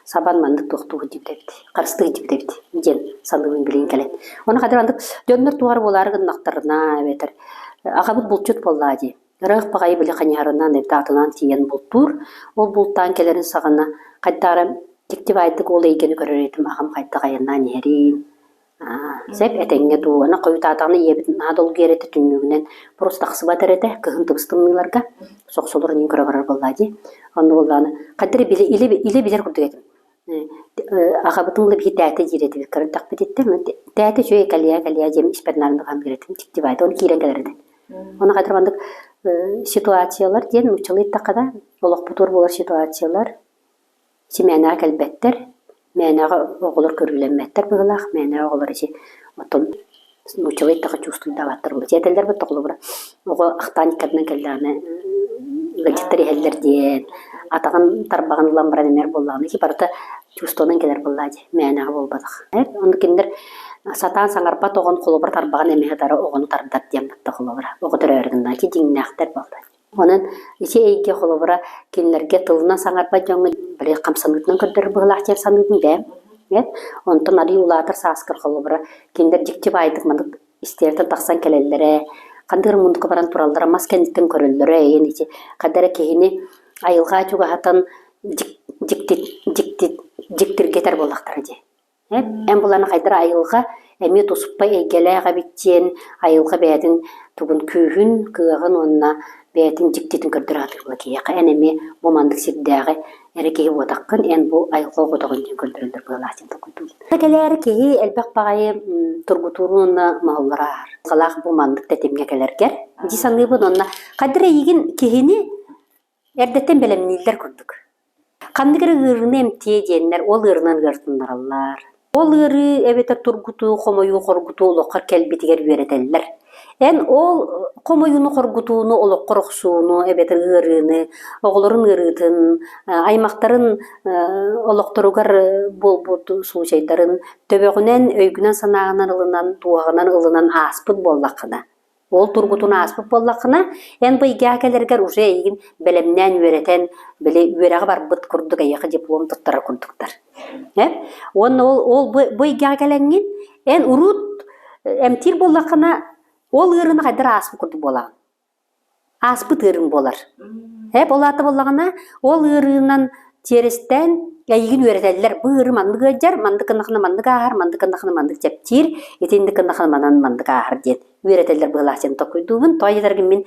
Speaker 2: Сабан маннык туохтуу сылдьыбыт эбит, харыстыы сылдьыбыт эбит диэн саныыбын билигин кэлэн. Ону хадыр андык дьоннор туох эрэ буолаары гыннахтарына эбэтэр аҕабыт булчут буоллаа дии. Ыраах баҕайы били хайыһарынан эбэтэр атынан тиийэн бултуур. Ол бултаан кэлэрин саҕана хайдах эрэ дьикти баайдык ол эйгэни көрөр этим аҕам хайдах айаннаан иһэрин сөп этэҥҥэ дуу аны хойутаатаҕына ийэбит наһаа долгуйар этэ түннүгүнэн просто тахсыбат эрэ этэ кыһын тыбыс тымныыларга сохсолор иҥин көрө барар буоллаа дии онно буоллаҕына хайдах эрэ билэ илэ илэ билэр курдук этим аҕабытын ыла биһи тээтэ диир этибит көрөрдөхпүтүттэн тээтэ үчүгэй кэлиэ кэлиэ диэн испэр наарын хаан этим дьикти баайда оны киирэн кэлэр этэ Ону хайдах маннык ситуациялар диэн нууччалыы эттэххэ да олохпутугар буолар ситуациялар симээнэҕэ кэлбэттэр, мээнэҕэ оҕолор көрүүлэммэттэр быһыылаах, мээнэҕэ оҕолор ити оттон нууччалыы эттэххэ чувствуйдаабаттар буолуо. Этэллэр бытта холобура оҕо ахтаан иккэрдинэн кэллэҕинэ ыалдьыттар иһэллэр диэн, атаҕын тарбаҕын ылан баран эмэр буоллаҕына ити барыта чувствонан кэлэр буоллаа дии, мээнэҕэ буолбатах. Ону кинилэр сатаан саҥарбат оҕон холобура тарбаҕын эмиэ хатара оҕону тардар диэн батта холобура оҕо төрөөрү гынна ити дьиҥнээхтэр буолла. Онон ити эйгэ холобура кинилэргэ тылынан саҥарбат дьоҥҥо били хамсаныытынан көрдөрөр быһыылаах диэн саныыбын бэйэм. Онтон арыый улаатар сааскар холобура кинилэр дьикти баайдык маннык истиэртэн тахсан кэлэллэрэ, ханнык эрэ муннукка баран тураллара, мас кэнниттэн көрөллөрө эйэн ити хайда эрэ киһини айылҕа чугаһатан дьикти дьикти дьиктиргэтэр буоллахтара дии. Эн буланы хайдах айылҕа эмиэ туспа эйгэлээх эбит диэн айылҕа бэйэтин тугун күүһүн, кыаҕын уонна бэйэтин дьиктитин көрдөрө сатыыр киһиэхэ эн эмиэ бу маннык сирдээҕи эрэ киһи буотаххын, эн бу айылҕа оҕотоҕун диэн көрдөрөллөр быһыылаах диэн толкуйдуубун. Кэлээри киһи элбэх баҕайы тургутуурун уонна моһоллору ааһар. Халаах бу маннык тэтимҥэ кэлэргэр дии саныыбын уонна хайдах эрэ эйигин киһини Эрдэттэн бэлэмнииллэр курдук. Ханнык эрэ ыарыыны эмтиэ диэннэр ол ыарыынан ыартыннараллар. Ол ыарыы эбэтэр тургутуу, хомойуу, хоргутуу олоххор кэлбитигэр үөрэтэллэр. Эн ол хомойууну, хоргутууну, олоххор охсууну эбэтэр ыарыыны, оҕолорун ыарыытын, аймахтарын олохторугар буолбут случайдарын төбөҕүнэн, өйгүнэн-санааҕынан ылынан, туоһаҕынан ылынан ааспыт буоллаххына, ол тургутун ааспыт буоллаххына, эн бу эйгэҕэ кэлэргэр уже эйигин бэлэмнээн үөрэтэн, били үөрэҕи барбыт курдук эйиэхэ диплом туттарар курдуктар. Э? Уонна ол, ол бу, бу эйгэҕэ кэлэҥҥин, эн урут эмтиир буоллаххына, ол ыарыыны хайдах ааспыт курдук буолаҕын. Ааспыт ыарыыҥ буолар. Эп ол аата буоллаҕына, ол ыарыынан тиэрэстээн эйигин үөрэтэллэр. Бу ыарыы маннык ыалдьар, маннык гыннахына маннык ааһар, маннык гыннахына маннык чэпчиир, итинник гыннахына манан маннык ааһар диэн үөрэтэллэр быһыылаах диэн толкуйдуубун. Тоҕо диэтэргин мин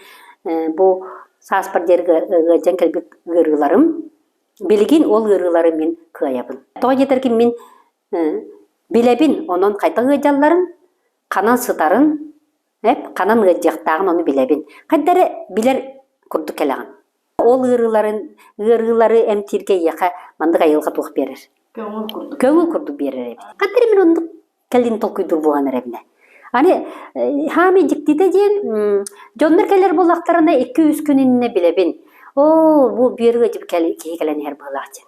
Speaker 2: бу сааспар диэри ыалдьан кэлбит ыарыыларым, билигин ол ыарыылары мин кыайабын. Тоҕо диэтэргин мин билэбин, онон хайдах ыалдьалларын, ханан сытарын, Эп ханан ыалдьыахтааҕын ону билэбин. Хайда эрэ билэр курдук кэлэҕин. Ол ыарыыларын, ыарыылары эмтииргэ эйиэхэ маннык айылҕа туох биэрэр?
Speaker 1: Көҥүл курдук.
Speaker 2: Көҥүл курдук биэрэр эбит. Хайда эрэ мин оннук кэлин толкуйдуур буолан эрэбинэ. Аны хаамай дьиктитэ диэн дьоннор кэлэр буоллахтарына 2-3 күн иннинэ билэбин. Оо, бу бүөрүгэ киһи кэлэн иһэр быһыылаах диэн.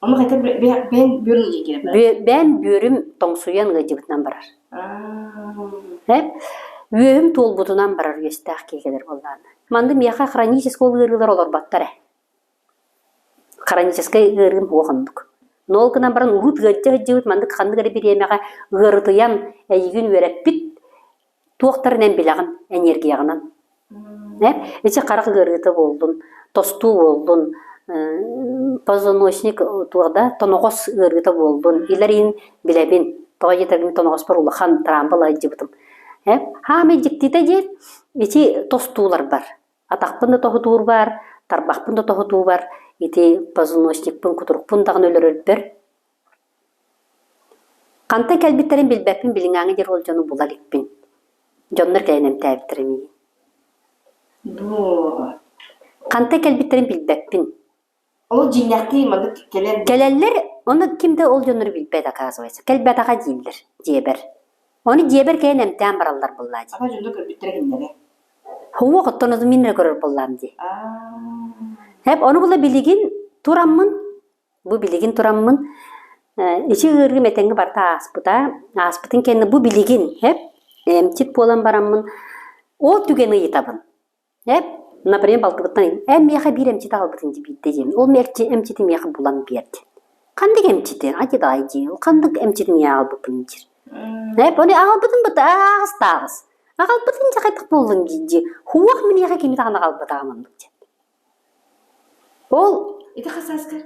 Speaker 1: Ону хотя бэйэм бүөрүм ыалдьар
Speaker 2: Бэйэм бүөрүм тоҥсуйан ыалдьыбытынан барар. Э? Үөһүм туолбутунан барар үөстээх киһи кэлэр буоллаҕына. Манна миэхэ хроническай ол ыарыылар олорботтор ээ. Хроническай ыарыым суох оннук. Но ол гынан баран урут ыалдьа сылдьыбыт маннык ханнык эрэ бириэмэҕэ ыарытыйан эйигин үөрэппит туохтарын эн билэҕин энергияҕынан. Э, ити харах ыарыыта буоллун, тостуу буоллун, позвоночник туох да тоноҕос ыарыыта буоллун, илэр билэбин. Тоҕо диэтэргин тоноҕоспор улахан травма ыла сылдьыбытым. Э, хаамай дьиктитэ диэн ити тостууларбар. Атахпын да тоһутуурбар, тарбахпын да тоһутуубар ити позвоночникпын, кутурукпун даҕаны өлөрөрбөр Хантан кэлбиттэрин билбэппин, билиҥҥээҥҥи диэри ол дьону була иликпин. Дьоннор кэлэн эмтээбиттэрэ миигин.
Speaker 1: Бу
Speaker 2: Хантан кэлбиттэрин билбэппин.
Speaker 1: Ол дьиҥнээхтии маннык кэлэн
Speaker 2: Кэлэллэр, ону ким да ол дьоннору билбэт оказывается. Кэлбэтэҕэ дииллэр дьиэбэр. Ону дьиэбэр кэлэн эмтээн бараллар буоллаа дии.
Speaker 1: Ама дьоно көрбүттэрэ кинилэри.
Speaker 2: Суох, оттон ону мин эрэ көрөр буоллаам дии.
Speaker 1: Аа.
Speaker 2: Эп, ону була билигин тураммын Бу билигин тураммын ичи ыарыым этэҥҥэ барыта ааспыта. Ааспытын кэннэ бу билигин эп эмчит буолан бараммын ол түгэни ыйытабын. Эп, например, балтыбыттан эн миэхэ биир эмчити аҕалбытын дии биирдэ диэн. Ол эмчити миэхэ булан биэрдин. Ханнык эмчити? Адьыдай дии. Ол ханнык эмчити миэхэ аҕалбыппын диир. Эп, ону аҕалбытын быта ааҕыс да ааҕыс. Аҕалбытын дьэ хайдах буоллун дии дии. Хуох миэхэ кими даҕаны аҕалбатаҕым оннук диэн. Ол
Speaker 1: Ити хас сааскар?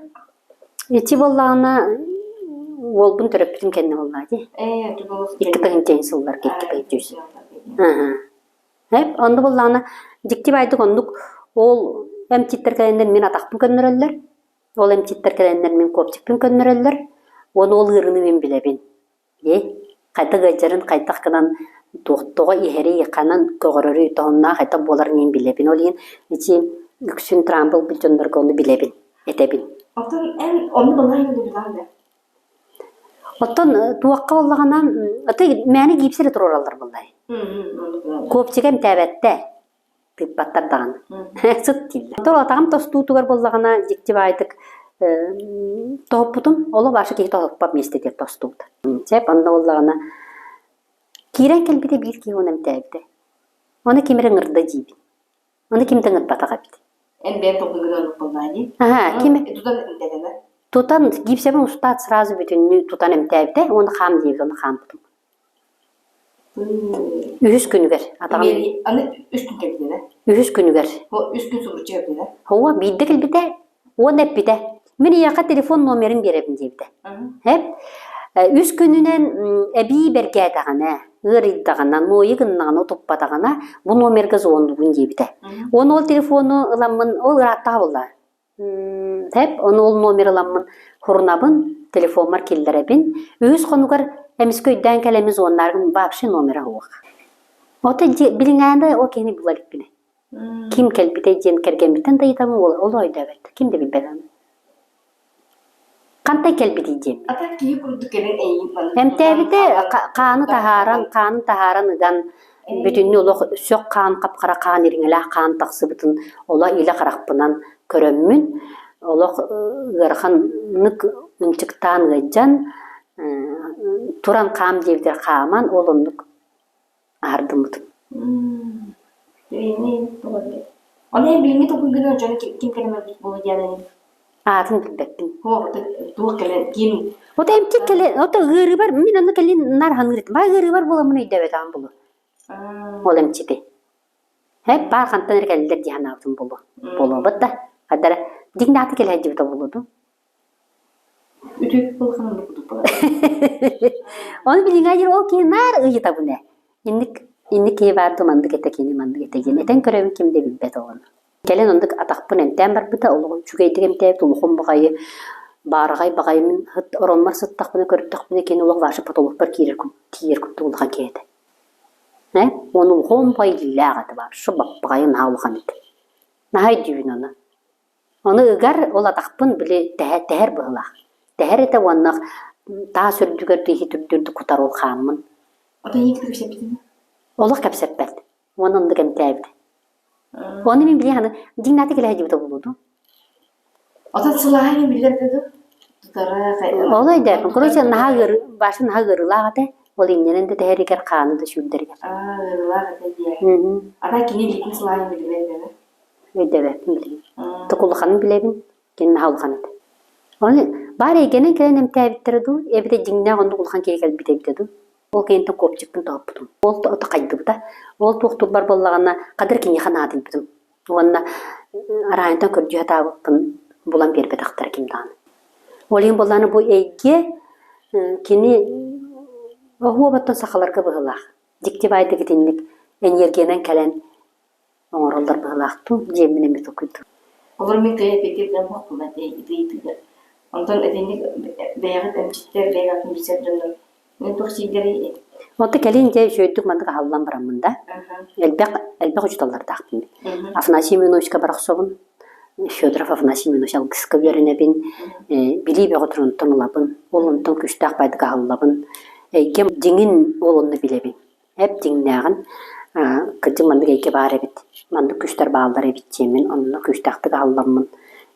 Speaker 2: Ити буоллаҕына уолбун төрөппүтүм кэннэ буоллаҕа дии.
Speaker 1: Ээ, тугу
Speaker 2: 2 тыһыынча сылларга 2 тыһыынча үс. Аһа. Эп, онно буоллаҕына дьикти баайдык оннук ол эмчиттэр кэлэннэр мин атахпын көннөрөллөр, ол эмчиттэр кэлэннэр мин копчикпын көннөрөллөр, уонна ол ыарыыны мин билэбин. Дии, хайдах ыалдьарын, хайдах гынан туох тоҕо иһэрий, ханан көҕөрөрүй, тоһуннаах хайдах буоларын иһин билэбин. Ол иһин ити үксүн травма ылбыт дьоннорго ону билэбин, этэбин.
Speaker 1: Оттон эн онну балаһан билэҕин да?
Speaker 2: Оттон туохха буоллаҕына, аты мээнэ гипс эрэ туруораллар буоллай. Копчика эмтээбэттэ. тыыппаттар даҕаны. Сыт дииллэр. Оттон атаҕым тостуутугар буоллаҕына дьикти баайдык тоһуппутум. Олох баша киһи тоһуппат миэстэтигэр тостубут. Сөп, онно буоллаҕына киирэн кэлбитэ биир киһи уон эмтээбитэ. Ону ким эрэ ыҥырда диибин. Ону ким да ыҥырбатах эбит.
Speaker 1: Эн бэйэҥ толкуйгун ылбыт буоллаҕа дии.
Speaker 2: Аһа, ким
Speaker 1: Тутан эмтэнэнэ.
Speaker 2: Тутан гипсэбин устаат сразу бүтүннүү тутан эмтээбитэ уонна хаам диэбит, ону хаампытым. Үһүс күнүгэр атаҕым
Speaker 1: Аны үс күн кэлбитэ
Speaker 2: Үһүс күнүгэр.
Speaker 1: Үс күн субуруччу кэлбитэ.
Speaker 2: Һуо, биирдэ кэлбитэ уонна эппитэ. Мин эйиэхэ телефон номерын биэрэбин диэбитэ. Эп үс күнүнэн эбии бэргээтэҕинэ, ыарыйдаҕына, нуойу гыннаҕына, утуппатаҕына бу номерга звоннугун диэбитэ. Уонна ол телефону ыламмын, ол ырааттаҕа буолла. Эп, ону ол номер ыламмын хурунабын, телефоммар киллэрэбин. Үһүс хонугар эмискэ өйдөөн кэлэммин звоннааргым вообще номера суох. Ото билиҥҥээни ол киһини була иликпинэ. Ким кэлбитэй диэн кэргэммиттэн да ыйытабын, ол ол өйдөөбөт. Ким да билбэт аны. Хантан кэлбитий диэн.
Speaker 1: Ата киһи курдук кэлэн эйигин маннык
Speaker 2: Эмтээбитэ хааны таһааран, хаанын таһааран ыган. Бүтүннүү олох сөх хаан хап-хара хаан ириҥэлээх хаан тахсыбытын оло илэ харахпынан көрөммүн олох ыараханнык ынчыктаан ыалдьан туран хаам диэбитигэр хааман ол оннук аһардыммытым.
Speaker 1: Ол иһин билиҥҥи толкуйгунан дьон ким кэлэн өлбүт буолуо диэн
Speaker 2: Аатын билбэппин.
Speaker 1: Туох кэлэн ким
Speaker 2: Ото эмчит кэлэн ото ыарыыбар мин онно кэлин наар саныыр этим. Баа ыарыыбар буоламмын өйдөөбөтөҕүм буолуо. Ол эмчити. Һэп баар хантан эрэ кэллилэр дии санаабытым буолуо. Буолуобут да. Хадара дьиҥнээхтик кэлэ сылдьыбыта буолуо дуу.
Speaker 1: Үтүөк улахан курдук буолар.
Speaker 2: Ону билиҥҥэ диэри ол киһи наар ыйытабын ээ. Инник инник киһи баар дуу маннык этэ кини маннык этэ диэн этэн көрөбүн ким да билбэт оҕону. Кэлэн оннук атахпын эмтээн барбыта, олоҕум үчүгэйдик эмтээбит, улахан баҕайы, баараҕай баҕайы мин ороммор сыттахпына көрдөхпүнэ кини олох ваша потолокпар киирэр тиийэр курдук улахан киһи этэ. Ээ, уонна улахан баҕайы иллээх этэ вообще баппаҕайы наһаа улахан этэ. Наһаа өйдүүбүн ону. Ону ыгар ол атахпын били тэһэ тэһэр быһыылаах. Тэһэр этэ уонна таас үрдүгэр да иһит үрдүгэр да кутар ол хааммын.
Speaker 1: Ото эйиэхэ кэпсэппитин?
Speaker 2: Олох кэпсэппэт. Уонна оннук эмтээбит. Ону мин билиэх аны дьиҥнээхтик кэлэ сылдьыбыта буолуо дуу?
Speaker 1: Отон сылааһын иһин биллэр этэ дуу? Тутара
Speaker 2: Ол өйдөөппүн. Короче, наһаа ыары баша наһаа ыарыылаах этэ. Ол инньэнэн да тэһэригэр, хааны да сүүрдэригэр.
Speaker 1: Аа, ыарыылаах этэ диэ. Ата кини илиитин сылааһын билбэт этэ.
Speaker 2: Өйдөөбөппүн билигин. Тук улаханын билэбин, кини наһаа улахан этэ. Ону баар эйгэнэн кэлэн эмтээбиттэрэ дуу, эбэтэр дьиҥнээх оннук улахан киһи кэлбитэ эбитэ дуу? Ол кэнниттэн копчикпын тоһуппутум. Ол ото хайдыбыта. Ол туох турбар буоллаҕына, хадыр киниэхэ наадыйбытым. Уонна араанньытан көрдүү сатаабыппын булан биэрбэтэхтэрэ ким даҕаны. Ол иһин буоллаҕына бу эйгэ кини оһуобаттан сахаларга быһыылаах. Дьикти баайдык итинник энергиянан кэлэн оҥороллор быһыылаах дуу диэммин эмиэ толкуйдуум.
Speaker 1: Олор мин кыайа эппиэттиир буолбуппун ити ыйытыыга. Онтон итинник бэйэҕит эмчиттэр, бэйэҕитин билсэр дьоннор мин туох сиирдэрий?
Speaker 2: Онто кэлин дьэ үчүгэйдик маннык аһыллан бараммын да, элбэх элбэх учууталлардаахпын мин. Афанасий Семеновичка барахсабын, Федоров Афанасий Семенович алгыска үөрэнэбин, билии бөҕө турунтан ылабын, ол онтон күүстээх байдык аһыллабын, эйгэм дьиҥин ол онно билэбин. Эп дьиҥнээҕин кырдьык маннык эйгэ баар эбит, маннык күүстэр бааллар эбит диэммин онно күүстээхтик аһылламмын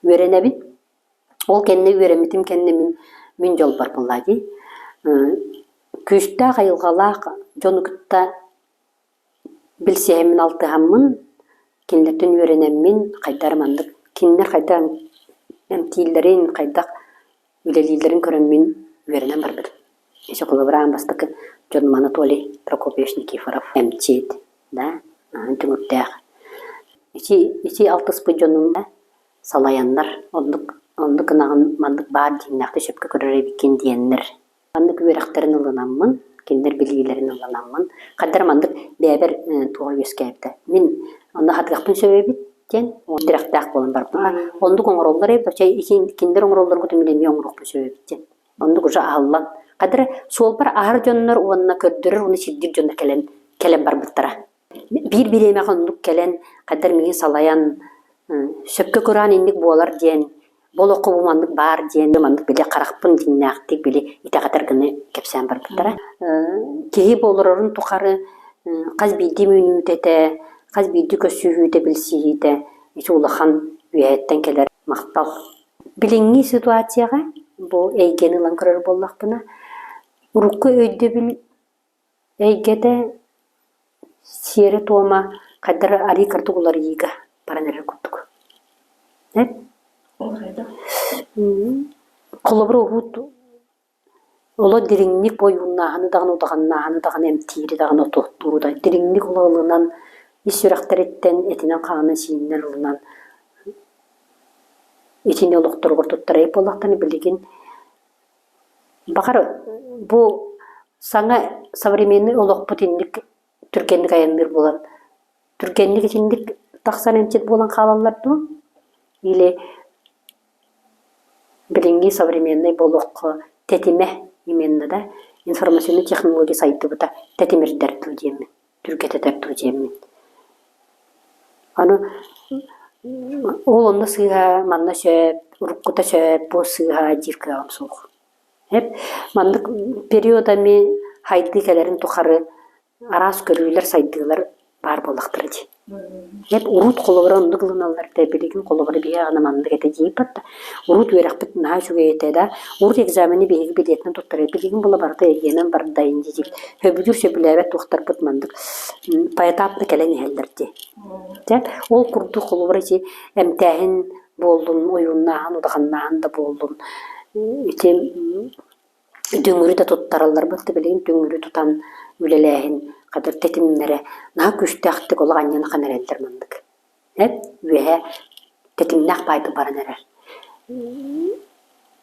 Speaker 2: үөрэнэбин. Ол кэннэ үөрэммитим кэннэ мин мин дьолбор буолла дии. Күүстээх айылҕалаах дьону кытта билсиһэммин, алтыһаммын, кинилэртэн үөрэнэммин хайдах эрэ маннык кинилэр хайдах эмтииллэрин, хайдах үлэлииллэрин көрөммүн үөрэнэн барбытым. Ити холобура аан бастакы дьонум Анатолий Прокопьевич Никифоров эмчит, да, түҥүрдээх. Ити, ити алтыспыт дьонум салайаннар оннук, оннук гынаҕын маннык баар дьиҥнээхтик сөпкө көрөр эбиккин диэннэр маннык үөрэхтэрин ылынаммын, кинилэр билиилэрин ылынаммын, хайдах эрэ маннык бэйэбэр туох үөскээбитэ. Мин онно хатыахпын сөп эбит диэн тирэхтээх буолан барбытым. Оннук оҥороллор эбит, оччо кинилэр оҥороллорун мин эмиэ оҥоруохпун сөп эбит диэн. Оннук уже аһыллан. Хайдах эрэ суолбар аһар дьоннор уонна көрдөрөр уонна сирдиир дьоннор кэлэн кэлэн барбыттара. Биир бириэмэҕэ оннук кэлэн, хайдах эрэ миигин салайан, сөпкө көрөн инник буолар диэн, бу олоххо бу маннык баар диэн, маннык били харахпын дьиҥнээхтик били итэҕэтэр гына кэпсээн барбыттара. Киһи буоларарын тухары хас биирдии мүнүүтэтэ, хас биирдии көрсүһүүтэ, билсиһиитэ ити улахан үөһэттэн кэлэр махтал. Билиҥҥи ситуацияҕа бу эйгэни ылан көрөр буоллахпына, урукку өйдөбүл эйгэтэ сиэрэ-туома хайдах эрэ арыый кыратык уларыйыыга баран эрэр курдук. Эп Холобура уһуут олох дириҥник ойууннааһыны даҕаны, удаҕаннааһыны даҕаны, эмтиири даҕаны, отуохтууру да дириҥник олох ылынан, ис сүрэхтэриттэн этинэн-хаанынан, сиининэн ылынан итини олохторугар туттарайык буоллахтарына билигин баҕар бу саҥа современный олохпут инник түргэнник айанныыр буолан түргэнник итинник тахсан эмчит буолан хаалаллар дуу или Билиҥҥи современнай буолуохха тэтимэ именно да информационнай технология сайдыбыта тэтимирдэр дуу диэммин, түргэтэтэр дуу диэммин. Аны ол онно сыыһа, манна сөп, уруккута сөп, бу сыыһа диир кыаҕым суох. Эп маннык периодами хайдыы кэлэрин тухары. Араас көрүүлэр, сайдыылар баар буоллахтара дии. Эп урут холобура оннук ылыналлар этэ, билигин холобура биһиги аҕына маннык этэ диэбит да, урут үөрэхпит наһаа үчүгэй этэ да, урут экзамены биһиги билиэтинэн туттарар, билигин була барыта эргиэнэн барда инди диибит. Сөбүлүүр сөбүлээбэт туохтарбыт маннык поэтапно кэлэн иһэллэр дии. Дьэ, ол курдук холобура ити эмтээһин буоллун, ойууннааһын, удаханнааһын да буоллун, ити дүҥүрү да туттараллар да билигин дүҥүрү тутан үлэлээһин хадыр тэтимнэрэ наһаа күүстээхтик олох анньан ахан эрэллэр маннык. Эт үөһэ тэтимнээх баайдык баран эрэр.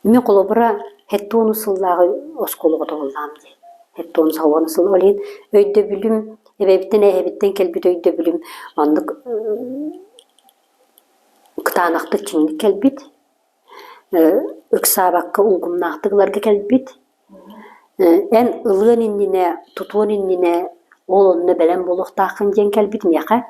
Speaker 2: Мин холобура 70 сыллааҕы оскуолаҕа тоҕуллаам дии. 70 сыл ол иһин өйдөбүлүм эбэбиттэн эһэбиттэн кэлбит өйдөбүлүм маннык кытаанахтык чиҥник кэлбит ыксаабакка улгумнаахтык ыларга кэлбит. Эн ылыан иннинэ, тутуон иннинэ ол онно бэлэм буолуохтааххын диэн кэлбит миэхэ.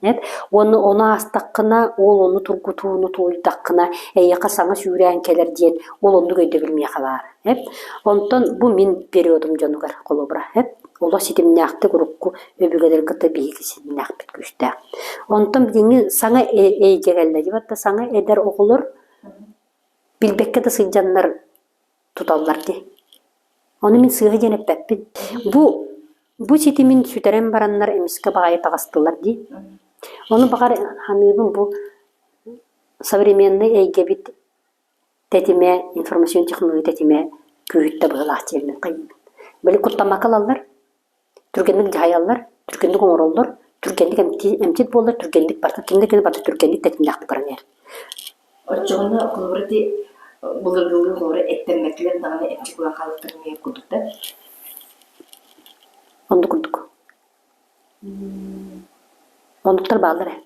Speaker 2: Эп уонна ону аастаххына, ол ону тургутууну тулуйдаххына, эйиэхэ саҥа сүүрээн кэлэр диэн ол оннук өйдөбүл миэхэ баар. Эп онтон бу мин периодум дьонугар холобура эп олох ситимнээхтик урукку өбүгэлэри кытта биһиги ситимнээхпит күүстээх. Онтон билиҥҥи саҥа эйгэ кэллэ дии саҥа эдэр оҕолор билбэккэ да сылдьаннар туталлар дии. Ону мин сыыһа диэн эппэппин. Бу бу ситимин сүтэрэн бараннар эмискэ баҕайы таҕыстылар дии. Ону баҕар саныыбын бу современный эйгэбит тэтимэ, информационный технология тэтимэ күүһүттэ быһыылаах диэммин хайыыбын. Били куттаммакка ылаллар, түргэнник дьаһайаллар, түргэнник оҥороллор, түргэнник эмтиир буоллар, түргэнник барыта, кимнэ кини барыта түргэнник тэтимнээхтик баран иһэр.
Speaker 1: Оччоҕуна холобура ити былыргылыы холобура эттэммэтилэр даҕаны эмчи буолан хаалбыттар эмиэ курдук да?
Speaker 2: Оннук курдук. Оннуктар бааллар ээ.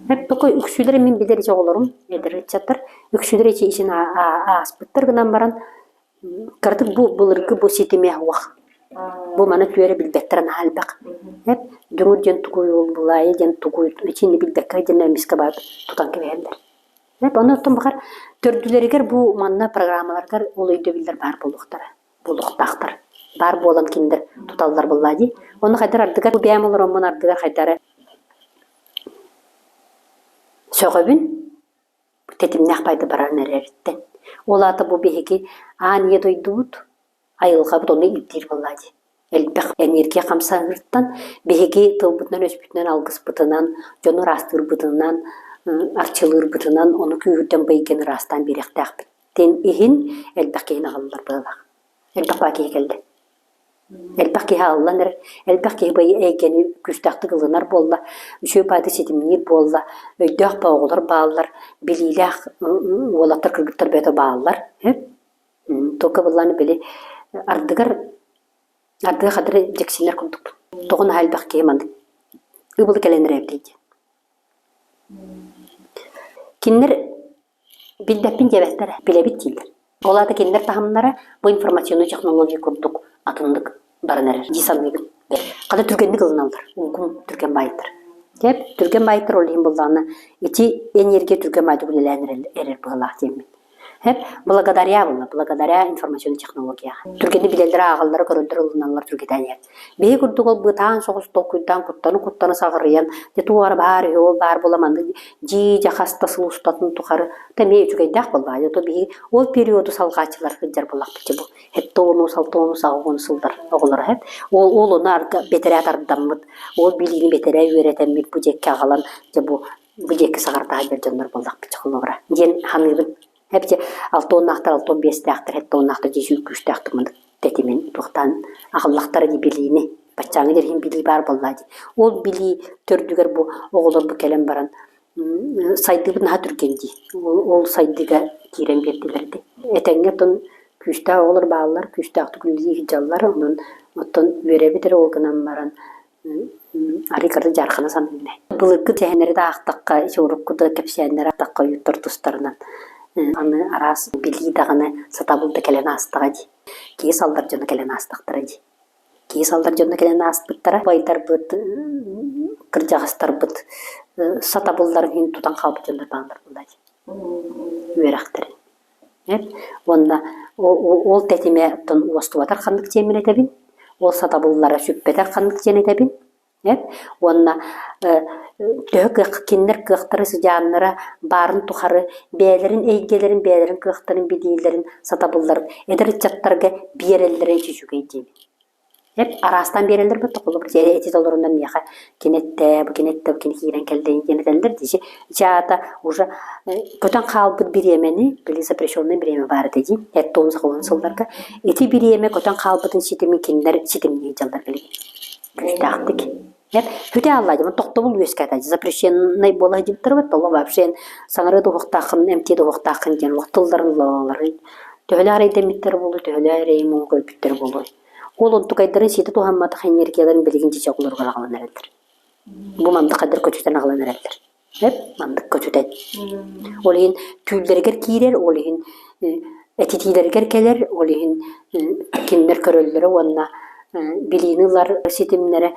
Speaker 2: Эп такой үксүлэрэ мин билэр ити оҕолорум, эдэр ыччаттар, үксүлэрэ ити исин ааспыттар гынан баран Кыратык бу былыргы бу ситимэ уох. Бу маны түөрэ билбэттэрэ наһаа элбэх. Эп дүҥүр диэн тугуй, ол былаайы диэн тугуй, итини билбэккэ диэн эмискэ баар тутан кэбиһэллэр. Эп ону оттон баҕар төрдүлэригэр бу манна программаларыгар ол өйдөбүллэр баар буолуохтара, буолуохтаахтар. Баар буолан кинилэр туталлар буоллаа дии. Ону хайдар ардыгар бу бэйэм олороммун ардыгар хайдары сөҕөбүн тэтимнээх пайда баран эрэриттэн. Ол аата бу биһиги аан ийэ дойдубут, айылҕабыт ону ирдиир буоллаа дии. Элбэх энергия хамсааһыныттан биһиги тылбытынан-өспүтүнэн, алгыспытынан, дьону ыраастыырбытынан, арчылыырбытынан ону күүһүрдэн бу эйгэни ыраастаан биэриэхтээхпитин иһин элбэх киһини аҕаллар быһыылаах. Элбэх баа киһи кэллэ. Элбэх киһи ааллан эрэр, элбэх киһи бу эйгэни күүстээхтик ылынар буолла, үчүгэй баайдык ситимниир буолла, өйдөөх да оҕолор бааллар, билиилээх уолаттар, кыргыттар бөҕөтө бааллар. Только былаан били ардыгар ардыгар хатыры дьиксинэр курдукпун. Тоҕо наһаа элбэх киһи маннык ыбылы кэлэн эрээбитий диэн. Кинилэр Билбэппин диэбэттэр, билэбит дииллэр. Ол аата кинилэр таһымнара бу информационнай технология курдук атыннык баран эрэр дии саныыбын. Хата түргэнник ылыналлар, уҥкум түргэн баайдар. Тэп, түргэн баайдар ол иһин буоллаҕына ити энергия түргэн баайдык үлэлээн эрэр быһыылаах диэммин. Эп, благодаря буолла, благодаря информационной технологияҕа. Түргэнник билэллэр, ааҕаллара, көрөллөр, ылыналлар түргэтээн иһэр. Биһи курдук ол бытаан соҕус толкуйдаан куттана-куттана саҕырыйан, дьэ туох эрэ баар үһү, ол баар буола маннык дьии-дьэ хас да сыл устатын тухары та эмиэ үчүгэйдээх буоллаҕа дии. То биһи ол периоду салҕааччылар сылдьар буоллахпыт дии бу 70 60 80 сыллар оҕолоро һэп. Ол ол ону арга бэтэрээ тардаммыт, ол билиини бэтэрээ үөрэтэммит бу диэкки аҕалан дьэ бу бу диэки саҕардаһа дьон дьоннор буоллахпыт холобура диэн саныыбын. Эбэтэр алтыаннаахтар, 65-тээхтэр, 70-наахтар дии күүстээхтик маннык тэтимин туохтаан аҕаллахтара дии билиини. Баччааҥҥы диэри билии баар буоллаа дии. Ол билии төрдүгэр бу оҕолор бу кэлэн баран сайдыыбыт наһаа түргэн дии. Ол сайдыыга киирэн биэрдилэр дии. Этэҥҥэ оттон күүстээх оҕолор бааллар, күүстээхтик үлэлии сылдьаллар. Онон оттон үөрэбит эрэ ол гынан баран Арыый кырдьык дьаархана саныыбын ээ. Былыргы сэһэннэри да аахтахха, ити урукку да кэпсээннэри аахтахха ойууттар тустарынан аны араас билии даҕаны, сатабыл да кэлэн аастаҕа дии. Киһи саллар дьоно кэлэн аастахтара дии. Киһи саллар дьоно кэлэн ааспыттара. Убайдарбыт, кырдьаҕастарбыт сатабылларын иһин тутан хаалбыт дьоннор бааллар буолла дии. Үөрэхтэрин. Уонна ол тэтимэ оттон уостубатар ханнык диэммин этэбин. Ол сатабыллара сүппэтэх ханнык диэн этэбин. Эп уонна төһө кыах кинилэр кыахтара сыдьааннара баарын тухары бэйэлэрин эйгэлэрин, бэйэлэрин кыахтарын, билиилэрин, сатабылларын эдэр ыччаттарга биэрэллэрэ үчүгэй диэбит. Эп араастаан биэрэллэр бу холобур эти толорунан миэхэ кини эттэ, бу кини эттэ, бу кини киирэн кэллэ диэн этэллэр дии. Ити аата уже көтөн хаалбыт бириэмэни, били запрещенное бириэмэ баар этэ дии, эт уон саҕалаан сылларга. Ити бириэмэ көтөн хаалбытын ситимин кинилэр ситимнии дьаллар билигин. Күүстээхтик. Эп бүтэ алла тохтобул үөскээтэ запрещенный буола сылдьыбыттар эбит ол вообще саҥарыа да уһуктааххын эмтиэ да уһуктааххын диэн олох тылларын ылалаларын төһөлөөх эрэйдэммиттэр буолуой төһөлөөх эрэйи муҥу көрбүттэр буолуой ол онтукайдарын ситэ туһамматах энергияларын билигин дьиэ оҕолоругар аҕалан эрэллэр бу маннык хадыр көчүтэн аҕалан эрэллэр эп маннык көчүтэн ол иһин түүллэригэр киирэр ол иһин этитиилэригэр кэлэр ол иһин кинилэр көрөллөрө уонна билиини ылар ситимнэрэ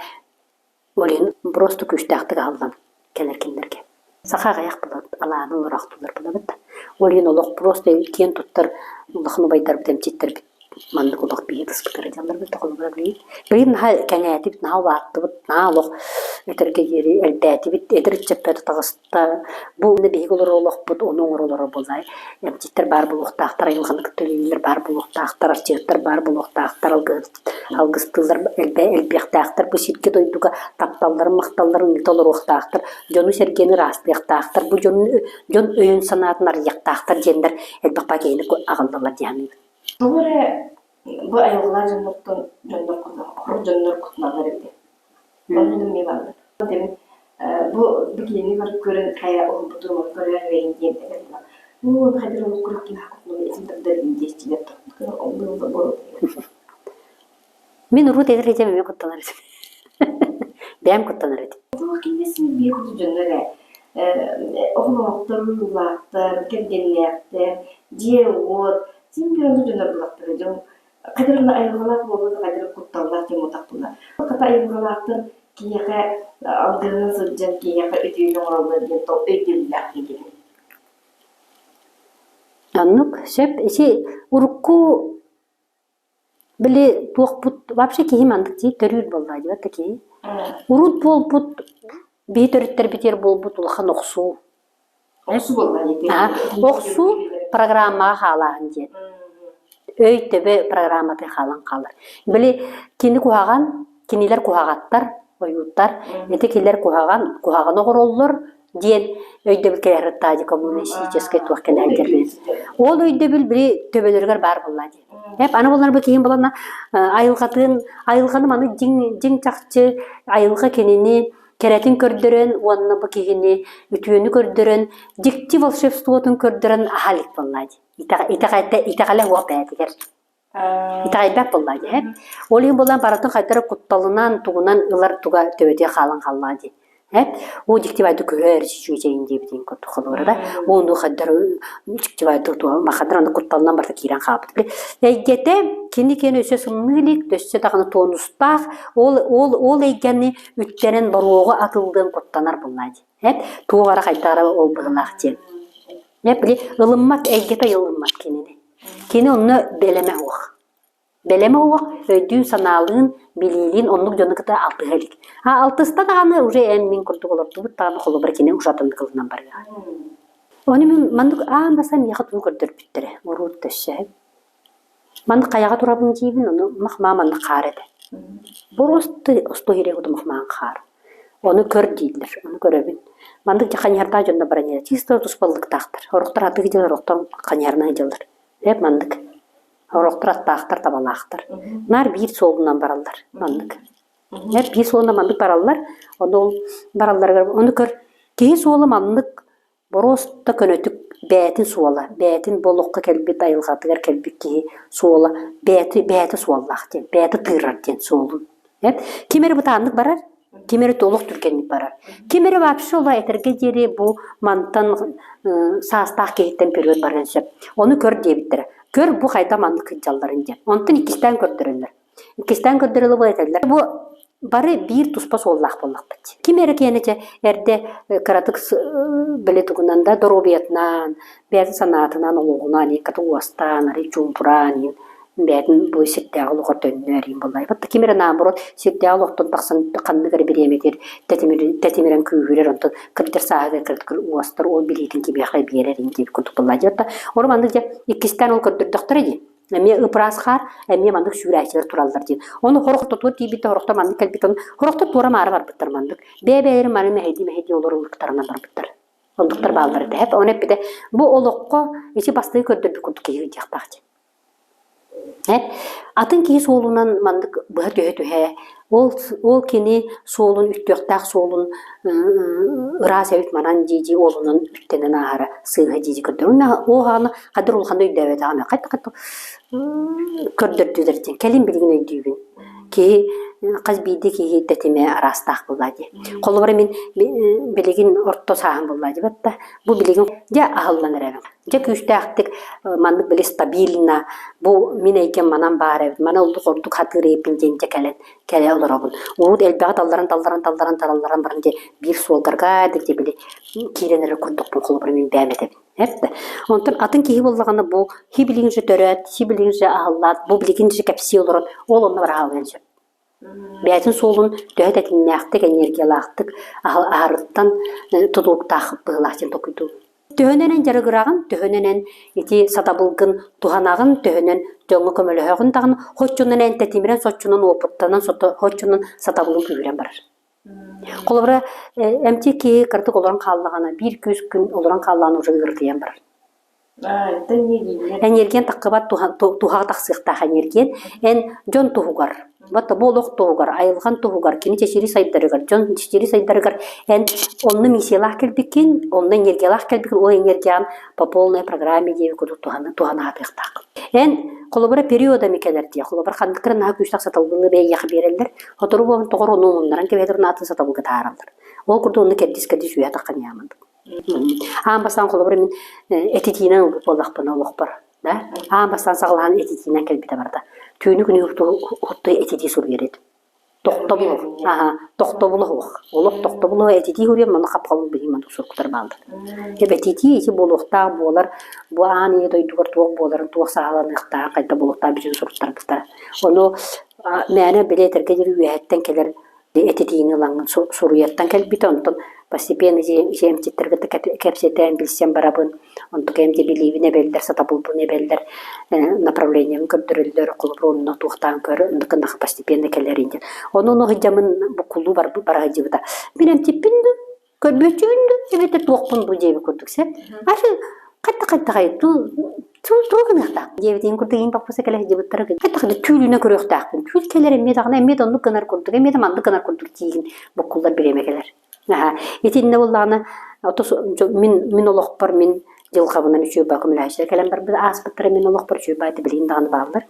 Speaker 2: ол иһин просто күүстээхтик аһыллан кэлэр кинилэргэ. Саха аҕыйах булабыт, алааны олороохтуулар булабыт да. Ол иһин олох просто киэн туттар улахан убайдарбыт, эмчиттэрбит маннык олох биһиги тыспытыгар дьалларбыт холобура билигин. Билигин наһаа кэҥээтибит, наһаа улааттыбыт, наһаа олох этэргэ диэри элбээтибит, эдэр ыччаппыт таҕыста. Бу биһиги олорор олохпут ону оҥоро олорор буоллай. Эмчиттэр баар буолуохтаахтар, айылҕаны кытта үлэлииллэр баар буолуохтаахтар, арчыһыттар баар буолуохтаахтар, алгыстыыллар элбиэхтээхтэр, бу сиргэ-дойдуга тапталларын, махталларын ыыта олоруохтаахтар, дьону-сэргэни ыраастыахтаахтар, бу дьон дьон өйүн-санаатын арыйыахтаахтар диэннэр элбэх киһини аҕаллаллар дии саныыбын.
Speaker 1: Тоҕо эрэ бу айылҕалаах дьоннортон дьоннор хор дьоннор кутуналлар эбит. Онно эмиэ бааллар. Бу бу кинини көрөн хайа уһулбутум көрөөр үөйэн диэн этэр буолла. Уу хайдах олох көрөхтүнэ кутунан этин тардар диэччилэр
Speaker 2: Мин урут эдэр этим эмиэ куттанар этим. Бэйэм куттанар этим.
Speaker 1: Туох кинилэр биир курдук дьоннор ээ. Оҕолоохтор, уруулаахтар, кэргэннээхтэр, дьиэ-уот, син биир оннук дьоннор булахтара. Дьон хайдах эрэ айылҕалаах буолла да хайдах эрэ кутталлаах диэн мутахпына. Хата айылҕалаахтар киһиэхэ алгыһынан сылдьан киһиэхэ үтүөнү оҥороллор диэн өйдөбүллээх киһи.
Speaker 2: Оннук сөп. Ити урукку Били туохпут вообще киһи маннык дии төрүүр буоллаа дии да киһи. Урут буолбут биһи төрүттэрбитигэр буолбут улахан охсуу.
Speaker 1: Охсуу буоллаа дии.
Speaker 2: Охсуу программаҕа хаалааһын диэн. Өй-төбө программата хаалан хаалар. Били кини куһаҕан, кинилэр куһаҕаттар, ойууттар, ити кинилэр куһаҕан, куһаҕаны оҥороллор диэн өйдөбүл кэлэр таадьы коммунистическай туох кэлээн кэлбит. Ол өйдөбүл били төбөлөрүгэр баар буоллаа дии. Эп аны булар бу киһим булана айылҕатын айылҕаны маны дьиҥ дьиҥ чахчы айылҕа кинини кэрэтин көрдөрөн уонна бу киһини үтүөнү көрдөрөн дьикти волшебствотун көрдөрөн аһа илик буоллаа дии. Итэҕэлэ уох бэйэтигэр. Итэҕэйбэт буоллаа дии һэ. Ол иһин буолан барытын хайдара кутталынан, тугунан ылар туга төбөтүгэр хаалан хааллаҕа дии. Һэ. Уу дьиктибайдык көрөр чүчүөчэйин диэбитин курдук холобура да. Ууну хайдары дьиктибайдык махадыр аны кутталынан барыта киирэн хаалбыт. Эйгэтэ кини киэн өссө сымныы илик, өссө даҕаны тонустаах, ол ол ол эйгэни үттэрэн боруогу атыллыан куттанар буоллаа дии. Һэ. Туох эрэ хайдах эрэ ол быһылаах диэн. Дьэ, били ылыммат эйгэтэ ылыммат кинини. Кини онно бэлэмэ суох. Бэлэмэ суох, өйдүүн-санаалыын, билиилиин оннук дьону кытта алтыһа илик. А алтыста даҕаны уже эн мин курдук олордубут даҕаны холобура кини уже атыннык ылынан барыаҕа. Ону мин маннык аан бастаан миэхэ тугу көрдөрбүттэрэ уруут өссө Маннык хайаҕа турабын диибин, ону мах-маа маннык хаар этэ. Боруоста остуо иһирэх мах-маан хаар. Ону көр дииллэр, ону көрөбүн. Маннык дьэ ханьыһардаах дьонно баран иһэр. Чисто туспаллыктаахтар. Сорохтор атыы дьылар, сорохтор ханьыһарынан дьыллар. Эп маннык. Сорохтор аттаахтар, табалаахтар. Наар биир суолунан бараллар маннык. Эп биир суолунан маннык бараллар. Ону ол баралларыгар ону көр киһи суола маннык Боруоста көнөтүк бэйэтин суола, бэйэтин бу олоххо кэлбит айылҕатыгар кэлбит киһи суола бэйэтэ бэйэтэ суоллаах диэн, бэйэтэ тыырар диэн суолун. Ким эрэ бытааннык барар, ким эрэ олох түргэнник барар. Ким эрэ вообще ола этэргэ диэри бу мантан саастаах киһиттэн вперед барыан сөп. Ону көр диэбиттэрэ. Көр бу хайда маннык сылдьалларын диэн. Онтон иккистээн көрдөрөллөр. Иккистээн көрдөрөллөр бу этэллэр. Бу бары биир туспа суоллаах буоллахпыт. Ким эрэ киэнэ чэ эрдэ кыратык били тугунан да доруобуйатынан, бэйэтин санаатынан, олоҕунан, икката уостаан, арый чуумпураан иһин. Бэйэтин бу сирдээҕи олоҕор төннөр иһин буоллаҕа. Батта ким эрэ наоборот сирдээҕи олохтон тахсан ханнык эрэ бириэмэтигэр тэтимирэн күүһүрэр, онтон кырдьар сааһыгар кырдьык уостар ол билиитин кимиэхэ биэрэр иһин диэбит курдук буоллаҕа дии. Отто ону маннык дьэ иккистээн ол көрдөрдөхтөрө дии. Эмиэ ыпыраас хаар, эмиэ маннык сүүрээччилэр тураллар диэн. Ону сорох ортотугар тиийбиттэр, сорохтор маннык кэлбит, сорохтор туора-маара барбыттар маннык. Бэйэ-бэйэлэрин маны мэһэйдии-мэһэйдии олор ыллыктарынан барбыттар. Оннуктар бааллар этэ. Ону эппитэ, бу олоххо ити бастакы көрдөрбүт курдук киһи ыдьыахтаах диэн. Атын киһи суолунан маннык быһа түһэ-түһэ, ол ол кини суолун үттүөхтээх суолун ыраас эбит манан дии-дии уолунан үктэнэн ааһара сыыһа дии-дии көрдөрөр. Ол аҕаны хадыр улаханнык өйдөөбөтөҕүм хайдах көрдөрдүлэр диэн кэлин билигин өйдүүбүн. Киһи хас биирдии киһи тэтимэ араастаах буоллаа дии. Холобура мин билигин орто сааһым буоллаа дии батта. Бу билигин дьэ аһыллан эрэбин. Дьэ күүстээхтик маннык били стабильно бу мин эйгэм манан баар эбит, маны ордук ордук хатыыр эбиппин диэн дьэ кэлэн кэлэ олоробун. Урут элбэҕи талларан талларан талларан таралларан баран дьэ биир суолгарга дьэ били киирэн эрэр курдукпун холобура мин бэйэм этэбин. Эт да. Онтон атын киһи буоллаҕына бу хибилигин же төрөөт, хибилигин же аһыллаат, бу билигин же кэпсии олорон ол онно бараалыан сөп. Бэйэтин суолун төһө тэтимнээхтик, энергиялаахтык аһарыттан тутулуктаах быһыылаах диэн толкуйдуубун. Төһөнөн эн дьарыгыраҕын, төһөнөн эн ити сатабылгын туһанаҕын, төһөнөн дьоҥҥо көмөлөһөҕүн даҕаны, соччонон эн тэтимирэн, соччонон уопуттанан, соччонон сатабылыҥ күүһүрэн барар. Холобура, эмтиир киһи кыратык олорон хааллаҕына, биир күүс күн олорон хааллаҕына уже ыарытыйан барар. Эниэргиэн таххыбат туһаҕа тахсыахтаах эниэргиэн эн дьон туһугар, бу олох туһугар, айылҕан туһугар, кини чэчири сайдарыгар, дьон чэчири сайдарыгар эн онно миссиялаах кэлбиккин, онно энергиялаах кэлбиккин, ол энергияҕын по полной программе диэби курдук туһана туһана сатыахтааххын. Эн холобура периодами кэлэр дии, холобура ханнык эрэ наһаа күүстээх сатабылы бэйиэхэ биэрэллэр, сотору буолан тоҕо ону умуннаран кэбиһэллэр, уонна атын сатабылга таһаараллар. Ол курдук онно кэрдиис-кэрдиис үөһэ таххан иһэҕин. Аан бастаан холобура мин этитиинэн ылбыт буоллахпына олохпор да аан бастаан саҕалаан этитиинэн кэлбитэ барыта. Түүнү күнү уһуктуу этитии суруйар этим. Тохтобул аха тохтобула суох. Олох тохтобула этитии суруйар манна хапхалын билим маннык суруктар бааллар. Дьэ этитии ити буолуохтаах буолар бу аан ийэ дойдугар туох буоларын туох саҕаланыахтааҕын хайдах буолуохтааҕын бүтүн суруктарбыттара. Ону мээнэ били этэргэ диэри үөһэттэн кэлэр этитиини ылаҥҥын суруйартан кэлбитэ, онтон постепенно эмчиттэргэ кэпсэтэн, билсэн барабын, онтукайым дьэ билиибин эбэллэр, сатабылбын эбэллэр, направлениебын көрдөрөллөр, холобур онно туохтаан көр, оннук постепенно кэлэр диэн. Ону ону сылдьаммын буккуллуу барбыт бара сылдьыбыта. Мин эмчиппин дуу, Көрбүөччүбүн дуу эбэтэр туохпун дуу диэбит курдук сөп. Асы хайта-хайтаҕай туу туох гыныахтаах диэбитин курдук иин боппуса кэлэ сылдьыбыттара хайта-хайта түүлүнэн көрүөхтээхпин. Түүл кэлэр эмиэ даҕаны эмиэ да оннук гынар курдук, эмиэ да маннык гынар курдук тиигин буккуллар бириэмэ кэлэр. Аһа итиннэ буоллаҕына ото мин мин олохпор мин дьылҕабынан үчүгэй баа көмөлөһөөччүлэр кэлэн барбыт ааспыттара мин олохпор үчүгэй баа билигин даҕаны бааллар.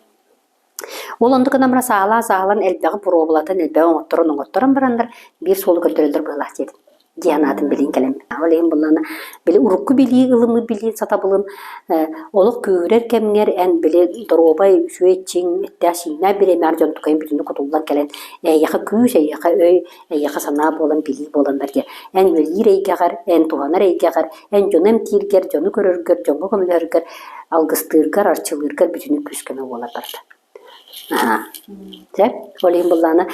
Speaker 2: Ол оннук гынан баран саалаан-саалаан элбэҕи боруобалатан, элбэҕи оҥотторон-оҥотторон бараннар биир суолу көрдөрөллөр быһыылаах диэтим. Дии санаатым билигин кэлэн. Ол иһин буоллаҕына били урукку билии ылыммыт билии сатабылын э, олох күүһүрэр кэмҥэр эн били доруобай, үчүгэй чиҥ, эттээх-сииннээх бириэмэҕэр дьон тукайын бүтүннүү кутуллан кэлэн эйиэхэ күүс, эйиэхэ өй, эйиэхэ санаа буолан, билии буоланнар диэн. Эн үлэлиир эйгэҕэр, эн туһанар эйгэҕэр, эн дьону эмтииргэр, дьону көрөргөр, дьоҥҥо көмөлөһөргөр алгыстыыргар, арчылыыргар бүтүннүү күүс-көмө буолар барыта. Аһаа. Дьэ, ол иһин буоллаҕына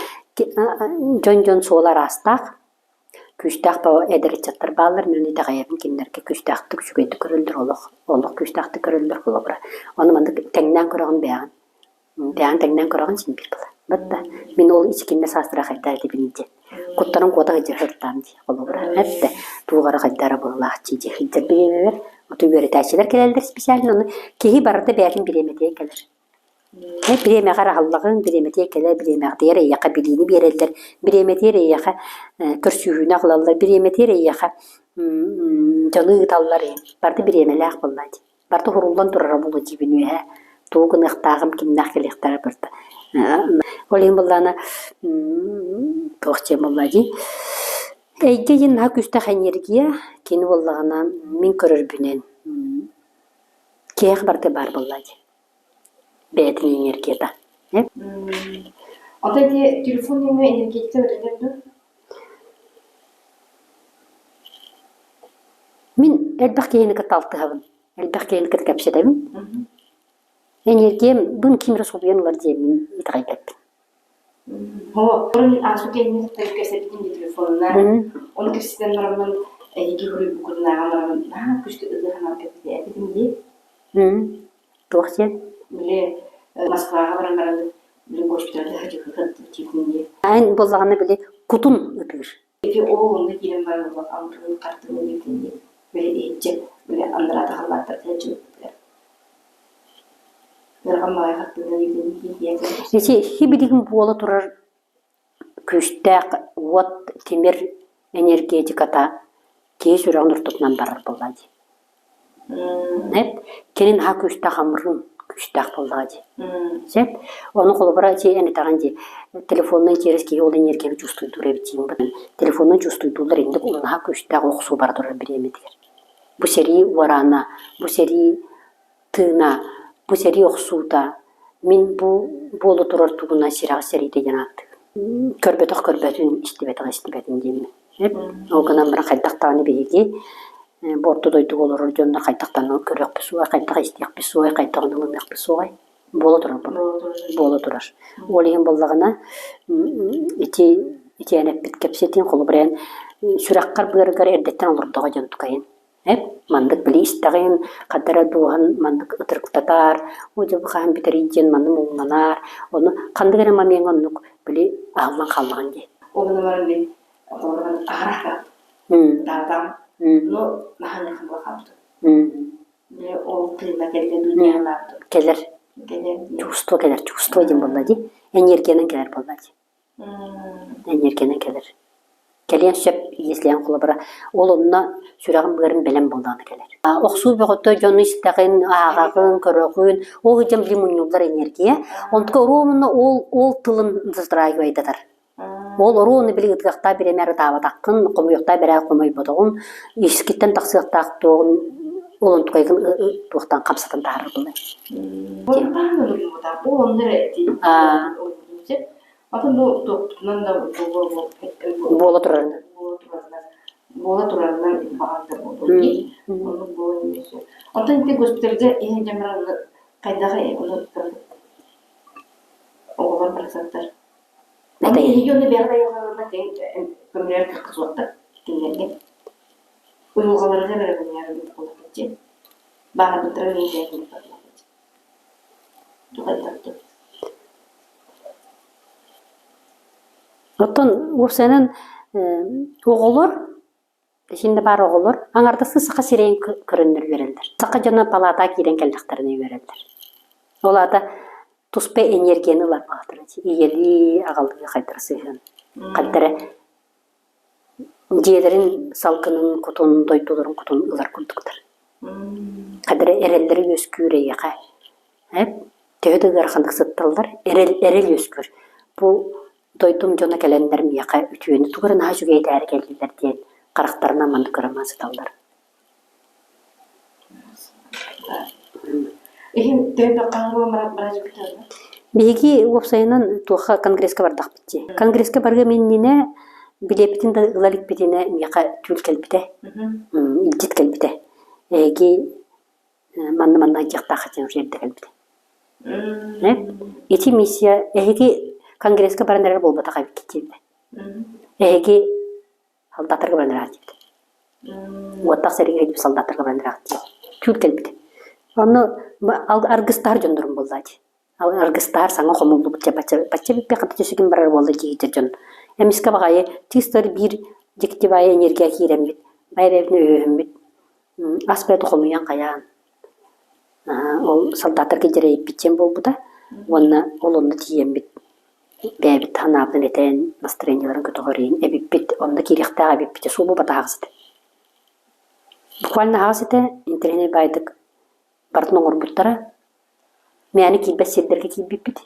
Speaker 2: дьон-дьон суола араастаах, күүстээх эдэр ыччаттар бааллар, мин итэҕэйэбин кинилэргэ күүстээхтик үчүгэйдик көрөллөр олох, олох күүстээхтик көрөллөр холобура. Ону маннык тэҥнээн көрөҕүн бэйэҕин. Бэйэҕин тэҥнээн көрөҕүн син биир буолар. Батта мин ол ичикиннэ саастара хайдаа этибин дии. Куттарын куота сылдьар сыртаам дии холобура. Эттэ туох эрэ хайдаа эрэ быһыылаах дии дии сылдьар бириэмэбэр. Ото үөрэтээччилэр кэлэллэр специально ону киһи барыта бэйэтин бириэмэтигэр кэлэр. Э бириэмэҕэр аһыллаҕыҥ, бириэмэтигэр кэлэр, бириэмэҕитигэр эйиэхэ билиини биэрэллэр, бириэмэтигэр эйиэхэ көрсүһүүнү аҕалаллар, бириэмэтигэр эйиэхэ дьону ыыталлар. Барыта бириэмэлээх буоллаа дии. Барыта уһуруллан турара буолуо диибин үөһэ. Тугу гыныахтааҕым, кимнээх кэлиэхтэрэ барыта. Ол иһин буоллаҕына туох диэн буолла дии. Эйгэ диэн наһаа күүстээх энергия, кини буоллаҕына мин көрөрбүнэн киһиэхэ барыта баар буолла дии. Бэйэтин энергията.
Speaker 1: Оттон ити телефон нөҥүө энергетика бэриллэр дуо?
Speaker 2: Мин элбэх киһини кытта алтыһабын, элбэх киһини кытта кэпсэтэбин. Энергиям бун ким эрэ солбуйан ылар диэммин итэҕэйбэппин.
Speaker 1: Бұрын ааспыт кэмҥэ кэпсэппитим дии телефонунан. Ону кэпсэтэн бараммын эһиги суруйбуккутунааҕан бараммын наһаа күүскэ ытыы санаан кэпсэтэ этим дии.
Speaker 2: Туох диэн?
Speaker 1: Били Москваҕа баран баран били госпитальга сылдьыбыккын диибин дии.
Speaker 2: Эн буоллаҕына били кутун ытыыр.
Speaker 1: Ити ол онно киирэн баран улахан тылын хартыына диэбитин дии. Били иһиччэ били андараата халлааттар сылдьыбыттар. Ыарахан баҕайы хартыына диэбитин дии.
Speaker 2: Ити хибилигин буола турар күүстээх уот тимир энергетиката киһи сүрэҕин ортотунан барар буоллаҕа дии. Эп кини наһаа күүстээх амырыын күүстээх буоллаҕа дии. Сөп. Ону холобура ити эн этэҕин дии телефонунан через киһи ол энергияны чувствуйдуур эбит диэн телефонунан чувствуйдууллар инник наһаа күүстээх охсуу бара турар бириэмэтигэр. Бу сэрии уораана, бу сэрии тыына, бу сэрии охсуута мин бу буола турар тугунан сирэҕи сэриитэ диэн ааттыыбын. Көрбөтөх көрбөтүн, истибэтэх истибэтин диэммин. Ол гынан баран хайдах даҕаны биһиги бу орто дойдуга олорор дьоннор хайдах даҕаны көрүөхпүт суоҕай, хайдах истиэхпит суоҕай, хайдах ылыныахпыт суоҕай? Буола турар буола турар. Ол иһин буоллаҕына ити итиэн эппит кэпсэтиин холобура эн сүрэххэр быарыгар эрдэттэн олордоҕо диэн тукайын. Эп маннык били истэҕин, ханна эрэ дууһан маннык ытырыктатаар, оо дьэ бу хаһан бүтэрий диэн манна муҥнанаар, ону ханнык эрэ момеҥҥа оннук били аһыллан хааллаҕын дии.
Speaker 1: Ол гынан баран мин оҕолорбун аһара даатам, но наһаа хамла хаалбытым. Били ол тыына кэллэ дуу диэн санаабытым.
Speaker 2: Кэлэр.
Speaker 1: Кэлэр.
Speaker 2: Чувство кэлэр, чувство диэн буолла дии. Энергиянан кэлэр буолла дии. Энергиянан кэлэр. Кэлиэн сөп, если эн холобура ол онно сүрэҕин-быарын бэлэм буоллаҕына кэлэр. Охсуу бөҕөтө дьону истэҕин, ааҕаҕын, көрөҕүн, ол дьон били мунньуллар энергия. Онтука оруобуна ол ол тылын затрагивайдатар. Ол оруону били ытыахтаах бириэмэ ытаабатаххын, хомуйуохтаах бэрээ хомойботоҕун, искиттэн тахсыахтаах туоҕун ол онтукайгын туохтан хамсатан таһаарар буолай.
Speaker 1: Ол онно эрэ Атын бу туохпутунан да
Speaker 2: буола турарынан
Speaker 1: буола турарынан баҕар да буолуо дии. Оннук буолуон эмиэ сөп. Оттон ити госпитальга иһин дьон хайдах ону оҕолор барахсаттар. Ону эһиги ону бэйэҕит айылҕаларынан көмөлөөр кыахха суохтар кинилэргэ. Уйулҕаларыгар эрэ көмөлөөр эбит буоллаххыт дии. Бааһырбыттара мин бэйэм
Speaker 2: Оттон уопсайынан оҕолор, итиннэ баар оҕолор аҥардастыы саха сирэйин көрөннөр үөрэллэр. Саха дьоно палаатаҕа киирэн кэллэхтэринэ үөрэллэр. Ол аата туспа энергияны ылар баҕалара ийэлии, аҕалыы хайдах сыһыан хайдах эрэ Дьиэлэрин салгынын кутун, дойдуларын кутун ылар курдуктар. Хадара эрэллэрэ үөскүүр эйиэхэ. Эп төһө да ыараханнык сытталлар, эрэл эрэл үөскүүр. Бу дойдум дьоно кэлэннэр миэхэ үтүөнү тугу эрэ наһаа үчүгэй этээри кэллилэр диэн харахтарынан маннык көрөн сыталлар. Биһиги уопсайынан туохха конгресска бардахпыт дии. Конгресска барыам иннинэ билиэппитин да ыла иликпитинэ миэхэ түүл кэлбитэ, илдьит кэлбитэ. Эһиги манна-манна ыдьыахтааххыт диэн уже эрдэ кэлбитэ. Ити миссия эһиги конгресска баран эрэр буолбатах эбиккит диэбитэ. Эһиги Солдаттарга баран ыраах диэбит. Уоттаах сэриигэ дип солдаттарга баран ыраах диэбит. Түүл кэлбит. Онно аргыстаһар дьоннорум буолла дии. Аргыстаһар саҥа хомуллубут дьэ бачча бачча бүппэ хата түсүгүн барар буолла диэбитэ дьон. Эмискэ баҕайы чыыстар биир дьикти баайы энергия киирэммит, бэйэ-бэйэбитин өйөһүммүт, ас бэйэтэ хомуйан хайаан ол солдаттарга дьэрэйбит диэн буолбута уонна ол онно тиийэммит Бэйэбит санаабытын этэн, настроениеларын көтөҕөрүн эбиппит, онно киириэхтээх эбиппит, суолу аһаҕас этэ. Буквально аһаҕас этэ, интэриэһинэй баайдык барытын оҥорбуттара. Мээнэ киирбэт сирдэргэ киирбиппит,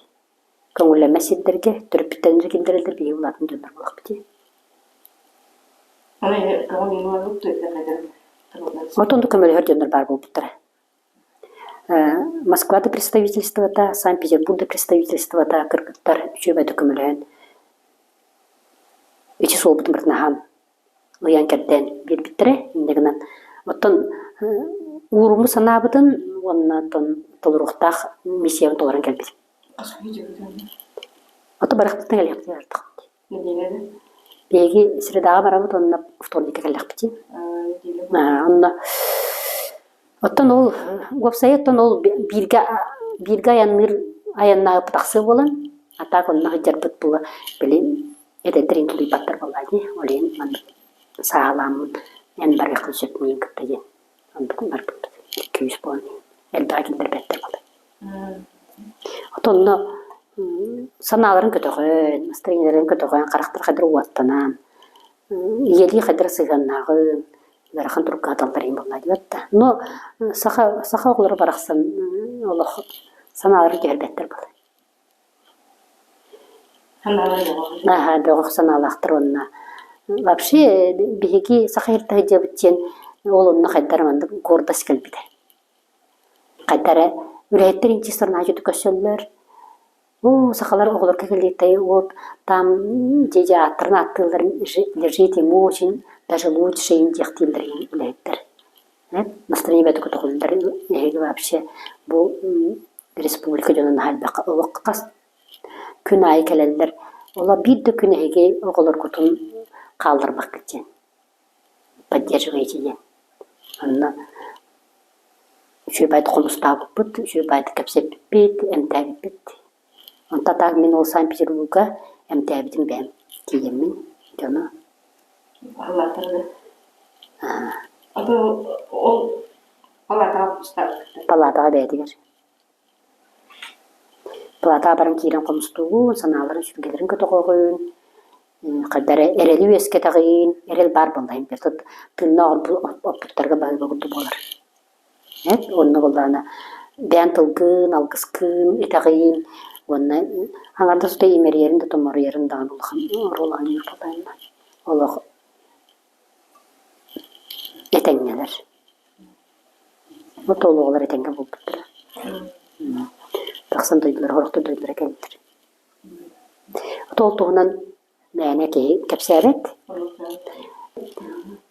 Speaker 2: көҥүллэммэт сирдэргэ, төрөппүттэрин эрэ киллэрэллэр, биһиги улаатан дьоннор буоллахпыт дии. Оттон көмөлөһөр дьоннор баар буолбуттара. Москва да представительствота, Санкт-Петербург да представительствота кыргыттар үчүгэй көмөлөһөн ити суолбутун барытын аһаан ыйан-кэрдэн биэрбиттэрэ. Инньэ гынан оттон ууруммут санаабытын уонна оттон толоруохтаах миссиябын толорон кэлбитим. Ото барахпыттан кэлиэхпитин ардах. Биһиги средаҕа барабыт уонна вторникка кэллэхпитий. Онно оттон ол уопсайа оттон ол бииргэ бииргэ айанныыр айаннаабыт тахсыы буолан, а так онно сылдьарбыт була били эдэрдэр тулуйбаттар буоллаа дии. Ол иһин маннык сааһылааммын эн барыаххын сөп миигин кытта диэн оннук барбыппыт. Икки-үс буолан элбэҕи киллэрбэттэр буолла. Отонно санааларын көтөҕөн, настроениеларын көтөҕөн, харахтара хайдах уоттанан, ийэлии хайдах сыһыаннааҕын, ыарахан турукка сыталлар иһин буолла диэбэт да. Но саха саха оҕолоро барахсан олох санааларын түһэрбэттэр буолла. Наһаа бөҕөх санаалаахтар уонна вообще биһиги саха иһирдэ сылдьабыт диэн ол онно хайдах эрэ маннык гордость кэлбитэ. Хайда эрэ үлэһиттэр инчистэрин көрсөллөр. Оо, сахалар оҕолорго кэлиэтэй вот там дьэ ааттарын ааттыылларын лежит ему очень даже лучше им диэхтииллэр үлэһиттэр. Настроение бэйэтэ көтөҕүллэр эһиги вообще бу республика дьоно наһаа элбэххэ олох хас күн аайы кэлэллэр. Олор биир да күн эһиги оҕолоргутун хаалларбаккыт диэн поддерживаете диэн. Онно үчүгэй баайдык хомустаабыппыт, үчүгэй баайдык кэпсэппиппит, эмтээбиппит. Онтон так мин ол Санкт-Петербурга эмтээбитим бэйэм тиийэммин дьону.
Speaker 1: Ол палатаҕа хомустаабыттар.
Speaker 2: Палатаҕа бэйэтигэр. Палатаҕа баран киирэн хомустуугун, санааларын, сүргэлэрин көтөҕөҕүн, хайдах эрэ эрэли үөскэтэҕин, эрэл баар буолла иһин тыыннаах оппуттарга баһыыба курдук буолар. Эт уонна буоллаҕына бэйэҥ тылгын, алгыскын итэҕийин уонна аҥардас да имэрийэрин да томоруйарын даҕаны улахан оруол оонньуур буоллаҕына олох этэҥҥэлэр. Вот ол оҕолор этэҥҥэ буолбуттара. Тахсан дойдулара, сорохтор дойдулара кэллилэр. Ол туһунан мээнэ киһи кэпсээбэт.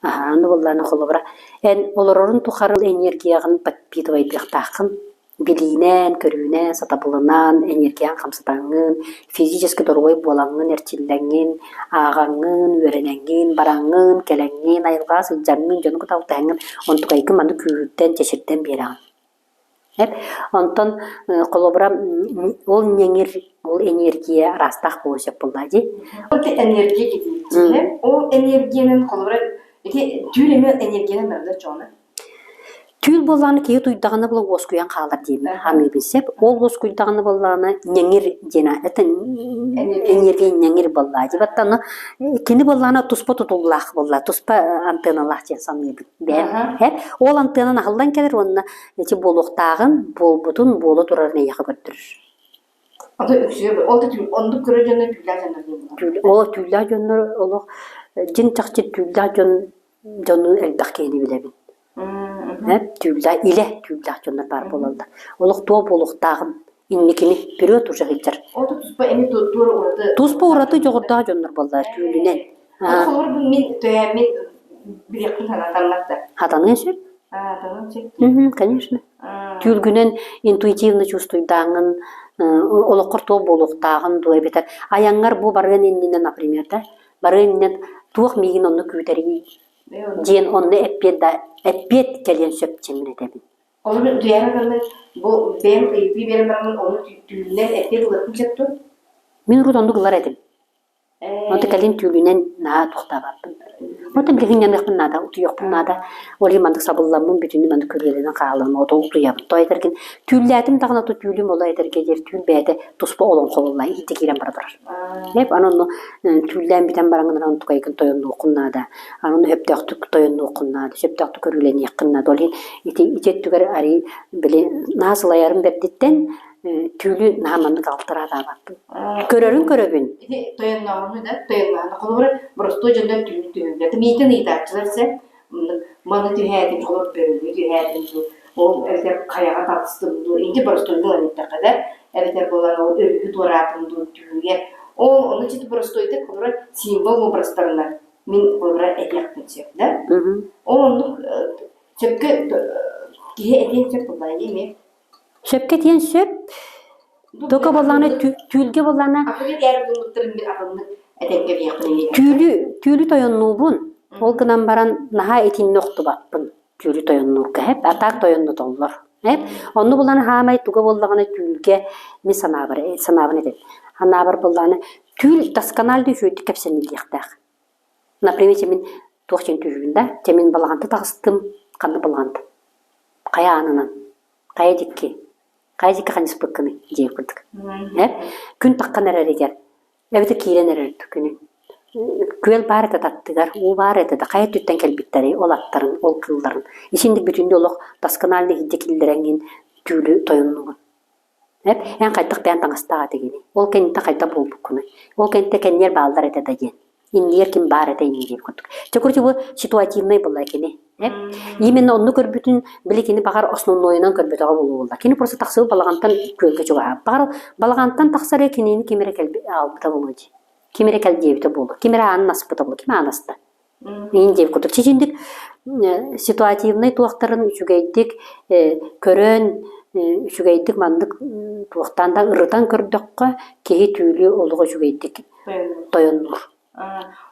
Speaker 2: Аһаа, аны буоллаҕына холобура, эн олорорун тухары энергияҕын подпитывайдыахтааххын. Билиинэн, көрүүнэн, сатабылынан, энергияҕын хамсатаҥҥын, физически доруобай буолаҥҥын, эрчиллэҥҥин, ааҕаҥҥын, үөрэнэҥҥин, бараҥҥын, кэлэҥҥин, айылҕаҕа сылдьаҥҥын, дьону кытта алтыһаҥҥын, онтукайгын маннык күүһүрдэн, чэчирдэн биэрэҕин. Эп онтон холобура ол ньэҥир, ол энергия араастаах буолуон сөп буоллаа дии.
Speaker 1: Ол энергия китиитэ. Ол энергиянан холобура ити түүл эмиэ энергиянан барда чоҕуна.
Speaker 2: Түүл буоллаҕына киһи утуйдаҕына була уоскуйан хаалар диэбин саныыбын сөп. Ол уоскуйдаҕына буоллаҕына ньэҥир диэн это энергия ньэҥир буоллаа дии. Баттаны кини буоллаҕына туспа тутуллаах буолла, туспа антенналаах диэн саныыбын. Бэйэм. Ол антеннан аһыллан кэлэр уонна ити буолуохтааҕын, буолбутун, буола турарын эйиэхэ көрдөрөр.
Speaker 1: Аты үксүө ол да оннук көрөр дьоннор түүлээх дьоннор диэн
Speaker 2: Ол түүлээх дьоннор олох дьиҥ чахчы түүлээх дьон дьону элбэх киһини билэбин. Түүлээх илэ түүлээх дьоннор баар буолаллар. Олох туох буолуохтааҕын инникини вперед уже сылдьар.
Speaker 1: Ол да туспа эми туора ураты
Speaker 2: Туспа ураты дьоҕурдаах дьоннор буоллар түүлүнэн.
Speaker 1: Холобур мин төһөөммүн билиэхпин санаатаммат да.
Speaker 2: Хатаныан сөп.
Speaker 1: Хатаныан сөп.
Speaker 2: Конечно. Түүлгүнэн интуитивно чувствуйдааҥҥын олоххор туох буолуохтааҕын дуо эбэтэр айаҥҥар бу барыан иннинэ, например, да, барыан иннинэ туох миигин онно күүтэрий диэн онно эппиэт да эппиэт кэлиэн сөп диэн этэбин.
Speaker 1: Ону утуйаары гыннын бу бэйэм ыйытыы биэрэн бараммын ону түүнүнэн эппиэт ылыахпын сөп дуо?
Speaker 2: Мин урут оннук ылар этим. Онто кэлин түүлүнэн наһаа туохтаабаппын. Онтон билигин ньаныахпын наада, утуйуохпун наада. Ол иһин маннык сабылламмын бүтүннүү маннык күрүөлэнэн хаалан ото утуйабын. Тоҕо этэргин түүллээтим даҕаны ото түүлүм оло этэргэ диэри түүл бэйэтэ туспа олоҥхо буолла иһирдьэ киирэн бара турар. Эп аны онно түүллээн бүтэн бараҥҥын аны тукайгын тойоннуоххун наада. Аны ону сөптөөхтүк тойоннуоххун наада, сөптөөхтүк көрүүлэниэххин наада. Ол иһин ити ити өттүгэр арый били наһаа сылайарым бэрдиттэн түүлү наһаа маннык алтыраатаабаппын. Көрөрүн көрөбүн.
Speaker 1: Ити тойоннооһуну да, тойоннооһуну. Холобура, боростуой дьоннор түүнү түһүүллэр. Миитин ыйытааччылар сэ, маны түһээтим, холобур, бөрөнү түһээтим дуу, ол эбэтэр хайаҕа таҕыстым дуу, инки боростуойдук ылан эттэххэ да, эбэтэр буолан ол өрүһү туораатым дуу түүнүгэ. Ол ону чит боростуойдук, холобура, символ образтарынан мин холобура этиэхпин сөп да. Ол оннук сөпкө киһи этиэн сөп буоллаҕа дии эмиэ.
Speaker 2: Сөпкө этиэн сөп. Только буоллаҕына түүлгэ буоллаҕына түүлү түүлү тойоннуубун. Ол гынан баран наһаа итиннэ охтубаппын түүлү тойоннуурга эп а так тойоннотоллор эп онну булан хаамай туга буоллаҕына түүлгэ мин санаабар санаабын этэбин санаабар буоллаҕына түүл досконально үчүгэйдик кэпсэниллиэхтээх например чэ мин туох диэн түүһүбүн да чэ мин балаҕанта таҕыстым ханна балаҕанта хайа аанынан хайа дикки хайа дикки ханьыспыккыный диэн курдук э күн таххан эрэригэр эбэтэр киирэн эрэр күнүн күөл баар этэ аттыгар уу баар этэ да хайа өттүттэн кэлбиттэрий ол аттарын ол кыылларын исинник бүтүннүү олох досконально иһирдьэ киллэрэҥҥин түүлү тойоннугун Эп, эн хайдах бэйэн таҥастаах этигиний? Ол кэнниттэн хайдах буолбуккунуй? Ол кэнниттэн кэнниэр бааллар этэ да диэн. Иннигэр ким баар этэ иннигэр курдук. Чэ, короче, бу ситуативный была кини. Эп, именно онну көрбүтүн, били кини баҕар основнойунан көрбөтөҕө буолуо Кини просто тахсыбыт балаҕантан күөлгэ чугаһаабыт. Баҕар балаҕантан тахсар эрэ кинини ким эрэ кэлби аҕалбыта буолуо дии. Ким эрэ кэл диэбитэ буолуо. Ким эрэ аанын аспыта буолуо. Ким аан аста? Иин диэбит курдук. Чичиндик ситуативнай туохтарын үчүгэйдик көрөн, үчүгэйдик маннык туохтаан да ырытан көрдөххө, киһи түүлү олох үчүгэйдик тойоннуур.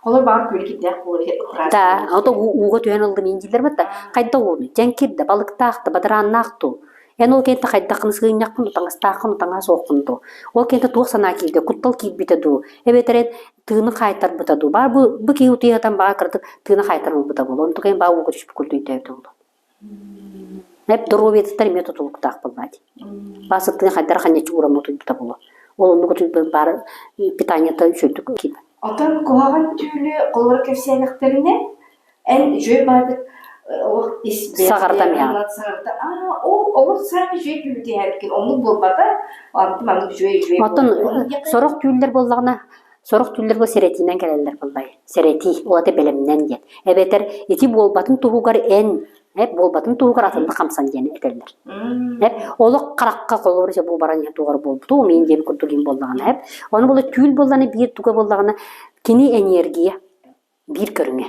Speaker 1: Холор баҕар күөлү кирдээх буолар иһэ
Speaker 2: Да, ото ууга түһэн ыллым иин дииллэр батта. Хайда ууну? Дьэҥкир да, балыктаах да, бадарааннаах дуу? Эн ол кэнтэ хайдаххын сыынньаххын, таҥастааххын, таҥаһа суоххун дуу? Ол кэнтэ туох санаа киирдэ? Куттал киирбитэ дуу? Эбэтэр эн тыыны хаайтарбыта дуу? Баар бу, бу киһи утуйатан баҕа кыратык тыына хаайтаран ылбыта буолуо. Онтукайын баа ууга түспүт курдук өйдөөбүтэ буолуо. Эп доруобуйатыттан эмиэ тутулуктаах буоллаа дии. Баа сыттыын хайдара ханньаччы уураммыт утуйбута буолуо. Ол оннук утуйбут баар питаниета үчүгдүк киирбэт.
Speaker 1: Оттон куһаҕан түүлү холобура кэпсээтэхтэринэ, Эн үчүгэй баайбыт олох ис
Speaker 2: Саҕарытан иһэҕин.
Speaker 1: саҕарыта аа ол олох саамай үчүгэй түүлү түһээбиккин оннук буолбата антым маннык үчүгэй үчүгэй
Speaker 2: Оттон сорох түүллэр буоллаҕына сорох түүллэр бу сэрэтиинэн кэлэллэр буоллай. Сэрэтии, ол ата бэлэмнэн диэн. Эбэтэр ити буолбатын туһугар эн эп буолбатын туһугар атыннык хамсан диэн этэллэр. Эп олох харахха холобур бу баран иһэн тугар буолбуту мин диэн курдук им буоллаҕына эп ону була түүл буоллаҕына биир туга буоллаҕына кини энергия биир көрүҥэ.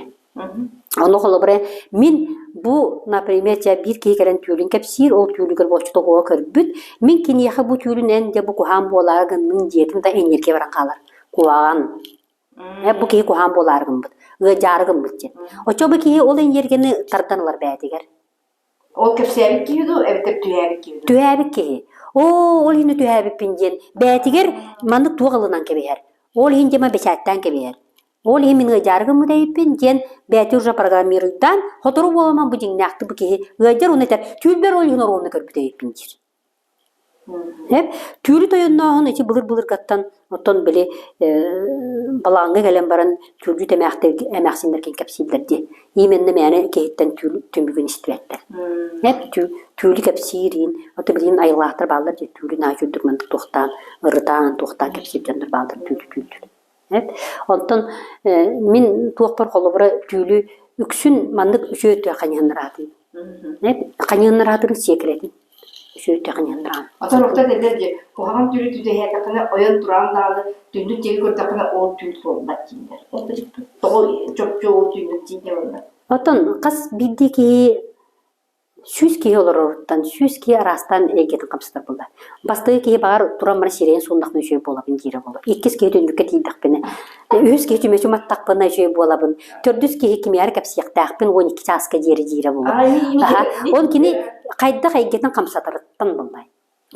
Speaker 2: Ону холобура мин бу, например, дьэ биир киһи кэлэн түүлүн кэпсиир, ол түүлүгэр буоччута оҕо көрбүт, мин киниэхэ бу түүлүн эн дьэ бу куһаан буолаары гынныҥ диэтим да энергия баран хаалар. Куһаҕан. Э, бу киһи куһаан буолаары гыммыт, ыадьаары гыммыт диэн. Оччо бу киһи ол энергияны тардан ылар бэйэтигэр.
Speaker 1: Ол кэпсээбит киһи дуу, эбэтэр түһээбит киһи дуу?
Speaker 2: Түһээбит киһи. Оо, ол иһин түһээбиппин диэн бэйэтигэр маннык туох ылынан кэбиһэр. Ол иһин дима бэчээттээн кэбиһэр. Ол иһин мин ыадьаары гыммыт эбиппин диэн бэйэтэ уже программируйдаан, сотору буоламан бу дьиҥнээхтик бу киһи ыадьар уонна этэр, түүнбэр ол иһин оруолуна көрбүт эбиппин диир. Эп, түүлү тойоннооһун ити былыр-былыргаттан оттон били балаҕаҥҥа кэлэн баран түүрдүү тэмээхтэр эмээхсиннэргин кэпсииллэр дии. Именно мээнэ киһиттэн түүл түмүгүн истибэттэр. Эп түүлү кэпсиириин, ото билигин айылаахтар бааллар дии түүлү наһаа үчүгдүк маннык туохтаан, ырытаан, туохтаан кэпсиир дьоннор бааллар түүлү түүл. Эп, онтон мин туохпар холобура түүлү үксүн маннык үчүгэй өттүгэр хайыһыннараатым. Эп, хайыһыннараатым сиэкирэтин. Үчүгэй өттүгэр хайыһыннараан.
Speaker 1: Оттон орто этэллэр дии, куһаҕан түүлү түтэһээтэххинэ ойон туран даҕаны түннүк диэки көрдөххүнэ ол түүл туолбат дииллэр. Ол тоҕо чопчу ол түүнүк дииллэр онно?
Speaker 2: Оттон хас биирдии киһи 100 киһи олороруттан 100 киһи араастаан эйгэтин хамсатар буолла. Бастакы киһи баҕар туран баран сирэйин сууннахпына үчүгэй буолабын диирэ буолуо. Иккис киһи түннүккэ тиийдэхпинэ, үһүс киһи чүмэчи уматтахпына үчүгэй буолабын. Төрдүс киһи кимиэхэ кэпсиэхтээхпин 12 чааска диэри диирэ буолуо. Аха. Он кини хайдах эйгэтин хамсатарыттан буоллай.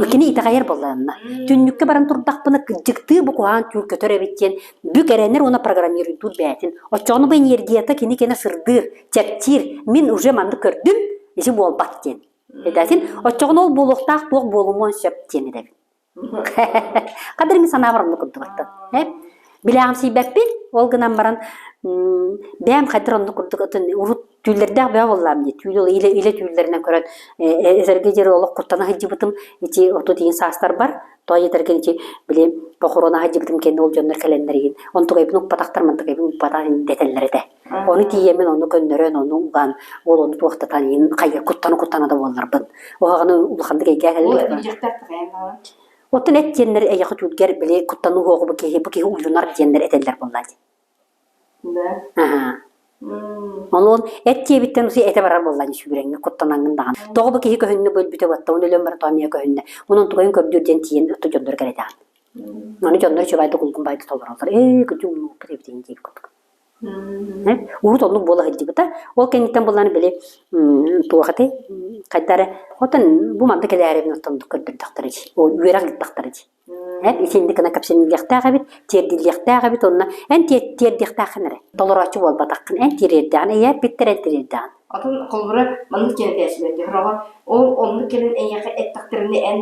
Speaker 2: Кини итэҕэйэр буоллаҕына, түннүккэ баран турдахпына кыдьыктыы бу куһаҕан түүл көтөр эбит диэн бүк эрэнэр уонна программируйдуур бэйэтин. Оччоҕуна бу энергията кини кэнэ сырдыыр, чэпчиир, мин уже маннык көрдүм, ити буолбат диэн. Эдэтин оччоҕуна ол буолуохтаах туох буолумуон сөп диэн этэбин. Хадыр мин санаабар оннук курдук Э? Билээҕимсийбэппин, ол гынан баран бэйэм хайдах оннук курдук атын урут түүллэрдээх бөҕө буоллаам дии. Түүл илэ илэ түүллэринэн көрөн этэргэ диэри олох куттана сылдьыбытым ити 30 ийин саастарбар тоҕо этэргэ ити били похорона сылдьыбытым кэннэ ол дьоннор кэлэннэр иһин онтукайбын укпатахтар мантыкайбын укпатах дэтэллэр этэ. Ону тиийэммин ону көннөрөн, ону уган, ол ону туохтатан иһин хайа куттана куттана да буолларбын. Уһаҕаны улаханнык эйгээ
Speaker 1: Ол
Speaker 2: кэллик.
Speaker 1: этиэхтээх такайан даҕаны.
Speaker 2: Оттон эт диэннэр эйэҕэ түүргэр били куттаныы уһуоҕу бу киһи бу киһи уйунар диэннэр этэллэр буоллаа дии.
Speaker 1: Да.
Speaker 2: Аһаа. Онон эт диэбиттэн уси этэ барар буоллаҕын сүүрэҥҥэ куттанаҥҥын даҕаны. Тоҕо бу киһи көһүннэ бу өлбүтэ буотта, уну өлөн баран тоҕо эмиэ көһүннэ. Онон тугайын көрдүүр диэн тиийэн отто дьоннор кэрэтэҕин. Аны дьоннор үчүгэйдик улгум байды толороллор. Ээ, күндү умнубуппут эбит диэн курдук. Урут оннук буола сылдьыбыта. Ол кэнниттэн буллан били туох этэй хайда эрэ отон бу манна кэлээрибин оттон көрдөрдөхтөрө дии. Үөрэх ыыттахтара дии. Итинник гына кэпсэниллиэхтээх эбит, тиэрдиллиэхтээх эбит уонна эн тиэрдиэхтээххин эрэ. Толорооччу буолбатаххын, эн тириэрдэҕин, эйэ эппиттэр эн тириэрдэҕин.
Speaker 1: Атын холобура маннык диэн этээччилэргэ сороҕор ол оннук кэлин эйиэхэ эттэхтэринэ эн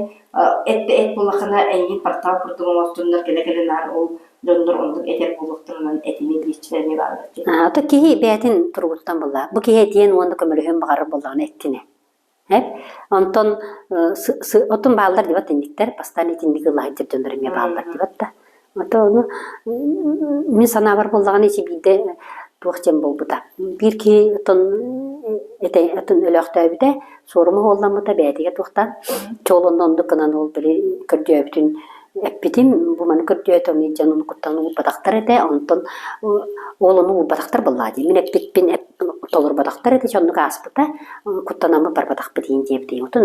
Speaker 1: эт да эт буоллаххына эйигин портал курдук оҥостуннар кэлэ-кэлэ наар ол дьоннор оннук этэр буолуохтарынан этими диэччилэр эмиэ бааллар дии.
Speaker 2: Ото киһи бэйэтин туругуттан буолла. Бу киһи этиэн уонна көмөлөһүөн баҕарар буоллаҕына эттинэ. Эп онтон отун бааллар дибат инниктэр, бастаан итинник ыллаһыйдыр дьоннор эмиэ бааллар дибат да. Ото ону мин санаабар буоллаҕына ити биирдэ туох диэн буолбута. Биир киһи отон этэ отон өлөөхтөөбүтэ, суорума уолламмыта бэйэтигэр туохтаан чуол онно оннук гынан ол били көрдөөбүтүн эппитим, бу маны көрдөөтө, ону дьон ону куттан уурбатахтар этэ, онтон ол ону уурбатахтар буоллаҕа дии. Мин эппиппин толорботохтор этэ, оннук ааспыта, куттанаммыт барбатахпыт иһин диэбитим. Отон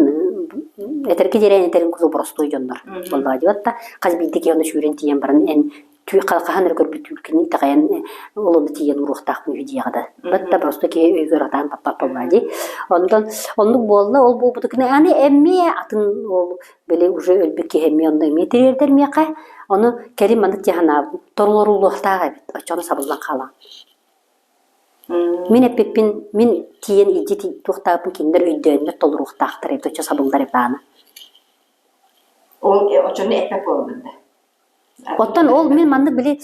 Speaker 2: этэргэ диэри этэрин курдук боростуой дьоннор буоллаҕа дии. Отта хас биирдии киһи ону сүүрэн тиийэн баран эн хаһан эрэ көрбүт түүлкини итэҕэйэн ол ону тиийэн уруохтаахпын үһү диэҕэ да. Батта просто киһи өйүгэр атаан баппат буоллаҕа дии. Онтон оннук буолла, ол буолбутукуна аны эмиэ атын ол били уже өлбүт киһи эмиэ онно эмиэ тириэрдэр миэхэ. Ону кэлин маннык дии санаабытым. Торулоруллуохтаах эбит. Оччоҕуна сабыллан хаалаҕын. Мин эппиппин мин тиийэн илдьи туохтаабыппын кинилэр өйдөөннөр толоруохтаахтар эбит, оччо сабыллар эбит аана.
Speaker 1: Ол оччону эппэт буолабын да.
Speaker 2: Оттон ол мин маннык били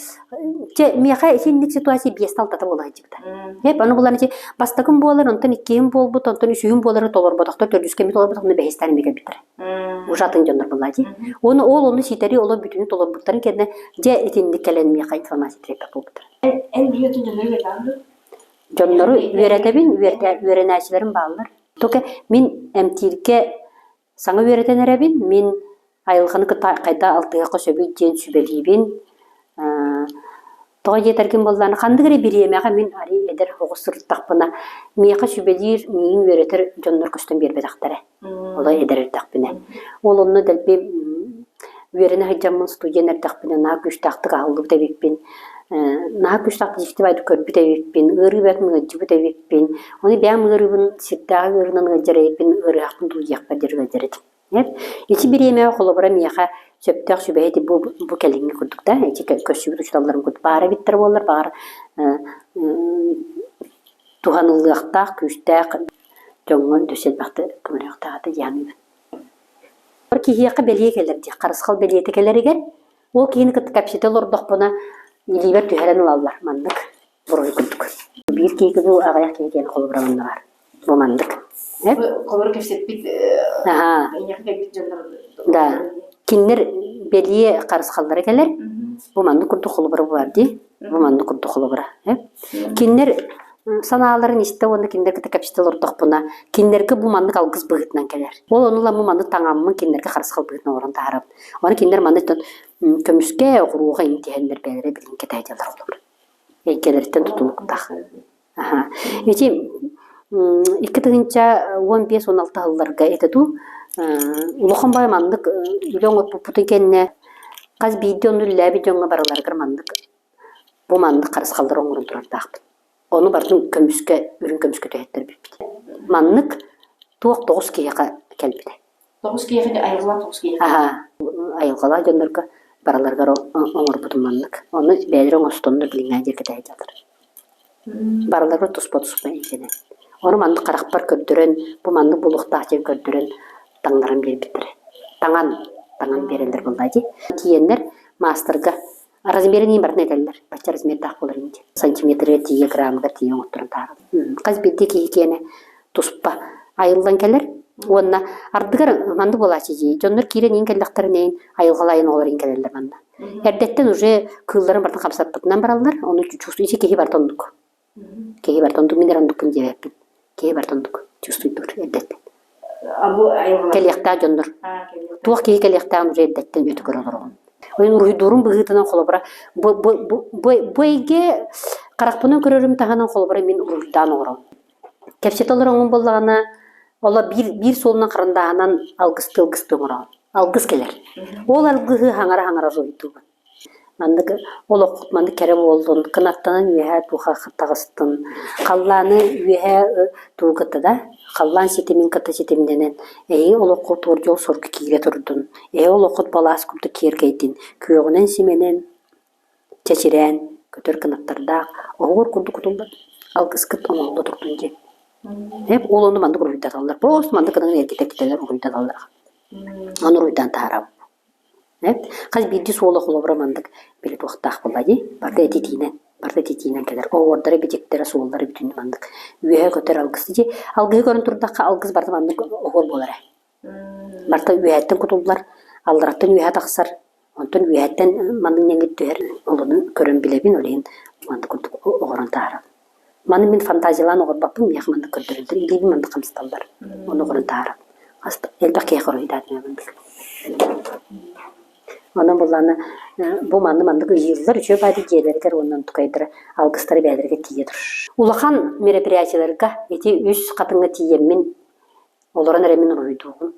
Speaker 2: чэ миэхэ итинник ситуация биэстэ алтата буола сылдьыбыта. Эп аны булан ити бастакым буолар, онтон иккиһим буолбут, онтон үсүһүм буолары толорботохтор, төрдүскэ эмиэ толорботох, онно бэһистээн эмиэ кэлбиттэрэ. Уже атын дьоннор буолла дии. Уонна ол ону ситэри олор бүтүнү толорбуттарын кэннэ дьэ итинник кэлэн миэхэ информация тириэрпэт буолбуттара.
Speaker 1: Эн билиэтин дьоннору үөрэтэҕин дуо?
Speaker 2: Дьоннору үөрэтэбин, үөрэнээччилэрим бааллар. Только мин эмтииргэ саҥа үөрэтэн эрэбин, мин айылҕаны кытта хайдах алтыһыахха сөбүй диэн сүбэлиибин. Тоҕо диэтэргин буоллаҕына, ханнык эрэ бириэмэҕэ мин арыый эдэр оҕо сырыттахпына, миэхэ сүбэлиир, миигин үөрэтэр дьоннор көстөн биэрбэтэхтэрэ. Олой эдэр эрдэхпинэ. Ол онно дэлби үөрэнэ сылдьаммын студент эрдэхпинэ наһаа күүстээхтик аһыллыбыт эбиппин, наһаа күүстээх дьиктибайдык көрбүт эбиппин, ыарыы бэртин ыалдьыбыт эбиппин, ону бэйэм ыарыыбын сирдээҕи ыарыынан ыалдьар эбиппин, ыарыһахпын дуу диэхпэр диэри ыалдьар этим. Ити бириэмэҕэ холобура миэхэ сөптөөх сүбэһит бу, бу кэлиҥҥи курдук да, ити көрсүбүт учууталларым курдук баар эбиттэр буоллар, баҕар туһаныллыахтаах, күүстээх дьоҥҥо өссө элбэхтик көмөлөһүөхтээх этэ дии саныыбын. Киһиэхэ бэлиэ кэлэр дии, харысхал бэлиэтэ кэлэригэр ол киһини кытта кэпсэтэ олордохпуна илиибэр түһэрэн ылаллар маннык буруй курдук. Биир киһи бу аҕыйах киһи диэн холобура манна баар. Бу маннык.
Speaker 1: Холобура кэпсэппит эйиэхэ кэлбит дьоннор
Speaker 2: Да. Кинилэр бэлиэ харысхаллара кэлэр. Бу маннык курдук холобура баар дии. Бу маннык курдук холобура. Кинилэр санааларын истэ уонна кинилэр кытта кэпсэтэ олордохпуна, кинилэргэ бу маннык алгыс быһыытынан кэлэр. Ол ону ыламмын маннык таҥаммын кинилэргэ харысхал быһыытынан оҥорон таһаарабын. Аны кинилэр маннык көмүскэ, оҕуруоҕа иҥтиһэннэр бэйэлэрэ билин кэтэһэ холобура. Эйгэлэриттэн тутулуктаах. Аха. Ити 2015-16 сылларга этэ дуу, улахан баай маннык үлэ оҥорбуппутун кэннэ хас биирдии онно үлэлээбит дьоҥҥо барыларыгар маннык бу маннык харысхаллары оҥорон турардаахпыт. Ону барытын көмүскэ, үрүҥ көмүскэ түһэттэрбиппит. Маннык туох тоҕус киһиэхэ кэлбитэ.
Speaker 1: Тоҕус киһиэхэ айылҕалаах тоҕус киһиэхэ.
Speaker 2: Аһаа, айылҕалаах дьоннорго барыларыгар оҥорбутум маннык. Ону бэйэлэрэ оҥостоннор билиҥҥэ диэки кэтэһэ Барыларыгар туспа-туспа илдьэнэн. Ону маннык харахпар көрдөрөн, бу маннык буолуохтаах диэн көрдөрөн таҥнаран биэрбиттэрэ. Таҥан, таҥан биэрэллэр буоллаа дии. Тиийэннэр маастарга Размерын иин барытын этэллэр. Бачча размердаах буолар ини диэн. Сантиметрыгар тиийэ, граммыгар тиийэ оҥотторон таһаараллар. Хас биирдии киһи киэнэ туспа айыллан кэлэр уонна ардыгар маннык буолааччы дии. Дьоннор киирэн иин кэллэхтэринэ иин айылҕалайын оҕолор иин кэлэллэр манна. Эрдэттэн уже кыылларын барытын хамсаппытынан бараллар. Ону ити киһи барыта оннук. Киһи барыта оннук, мин эрэ оннукпун диэбэппин. Киһи барыта оннук чувствуйдуур эрдэттэн. Кэлиэхтээх дьоннор. Туох киһи кэлиэхтээҕин уже эрдэттэн өтө көрө олороҕун. Ойун уруһуйдуурун быһыытынан холобура бу, бу, бу, бу эйгэ Харахпынан көрөрүм таһынан холобура мин уруһуйдаан оҥоробун. Кэпсэтэ олороҥҥун буоллаҕына, оло биир биир суолунан харандааһынан алгыстыы алгыстыы оҥороҕун. Алгыс кэлэр. Ол алгыһы хаҥара-хаҥара уруһуйдуубун. Маннык олоххут маннык кэрэ буоллун, кынаттанан үөһээ туха таҕыстын, халлааны үөһээ тугу кытта да, халлаан ситимин кытта ситимнэнэн, эһиги олоххут дьол-соргу киирэ турдун, эһиги олоххут балаас курдук киэркэйдин, күөҕүнэн симэнэн, чэчирээн, көтөр кынаттардаах, оһуор курдук кутуллар, алгыскыт оҥоһулла турдун диэн. Эп ол ону маннык уруһуйдаталлар. Просто маннык гынан эргитэ-эргитэлэр уруһуйдаталлар. Ону уруһуйдаан таһаарабын. Хас биирдии суола холобура маннык били туохтаах буолла дии, барыта этитиинэн, барыта этитиинэн кэлэр. Оһуордара, бичиктэрэ, суоллара бүтүннүү маннык. Үөһэ көтөр алгыс. Ити алгыһы көрөн турдахха алгыс барыта маннык оһуор буолар ээ. Барыта үөһэттэн кутуллар, аллараттан үөһэ тахсар, онтон үөһэттэн маннык ньэҥир түһэр. Олону көрөн билэбин, ол иһин маннык курдук оҥорон таһаарабын. Маны мин фантазиялаан оҥорбоппун, миэхэ маннык көрдөрөллөр, илиибин маннык хамсаталлар, ону оҥорон таһаарабын. Хас элбэх киһиэхэ уруһуйдаатым Онон буллаана бу манны маннык ыйыыллар үчүгэй баайдык дьиэлэригэр уонна онтукайдара алгыстара бэйэлэригэр тиийэ турар. Улахан мероприятиеларга ити үс хатыҥҥа тиийэммин олорон эрэ мин уруһуйдуубун.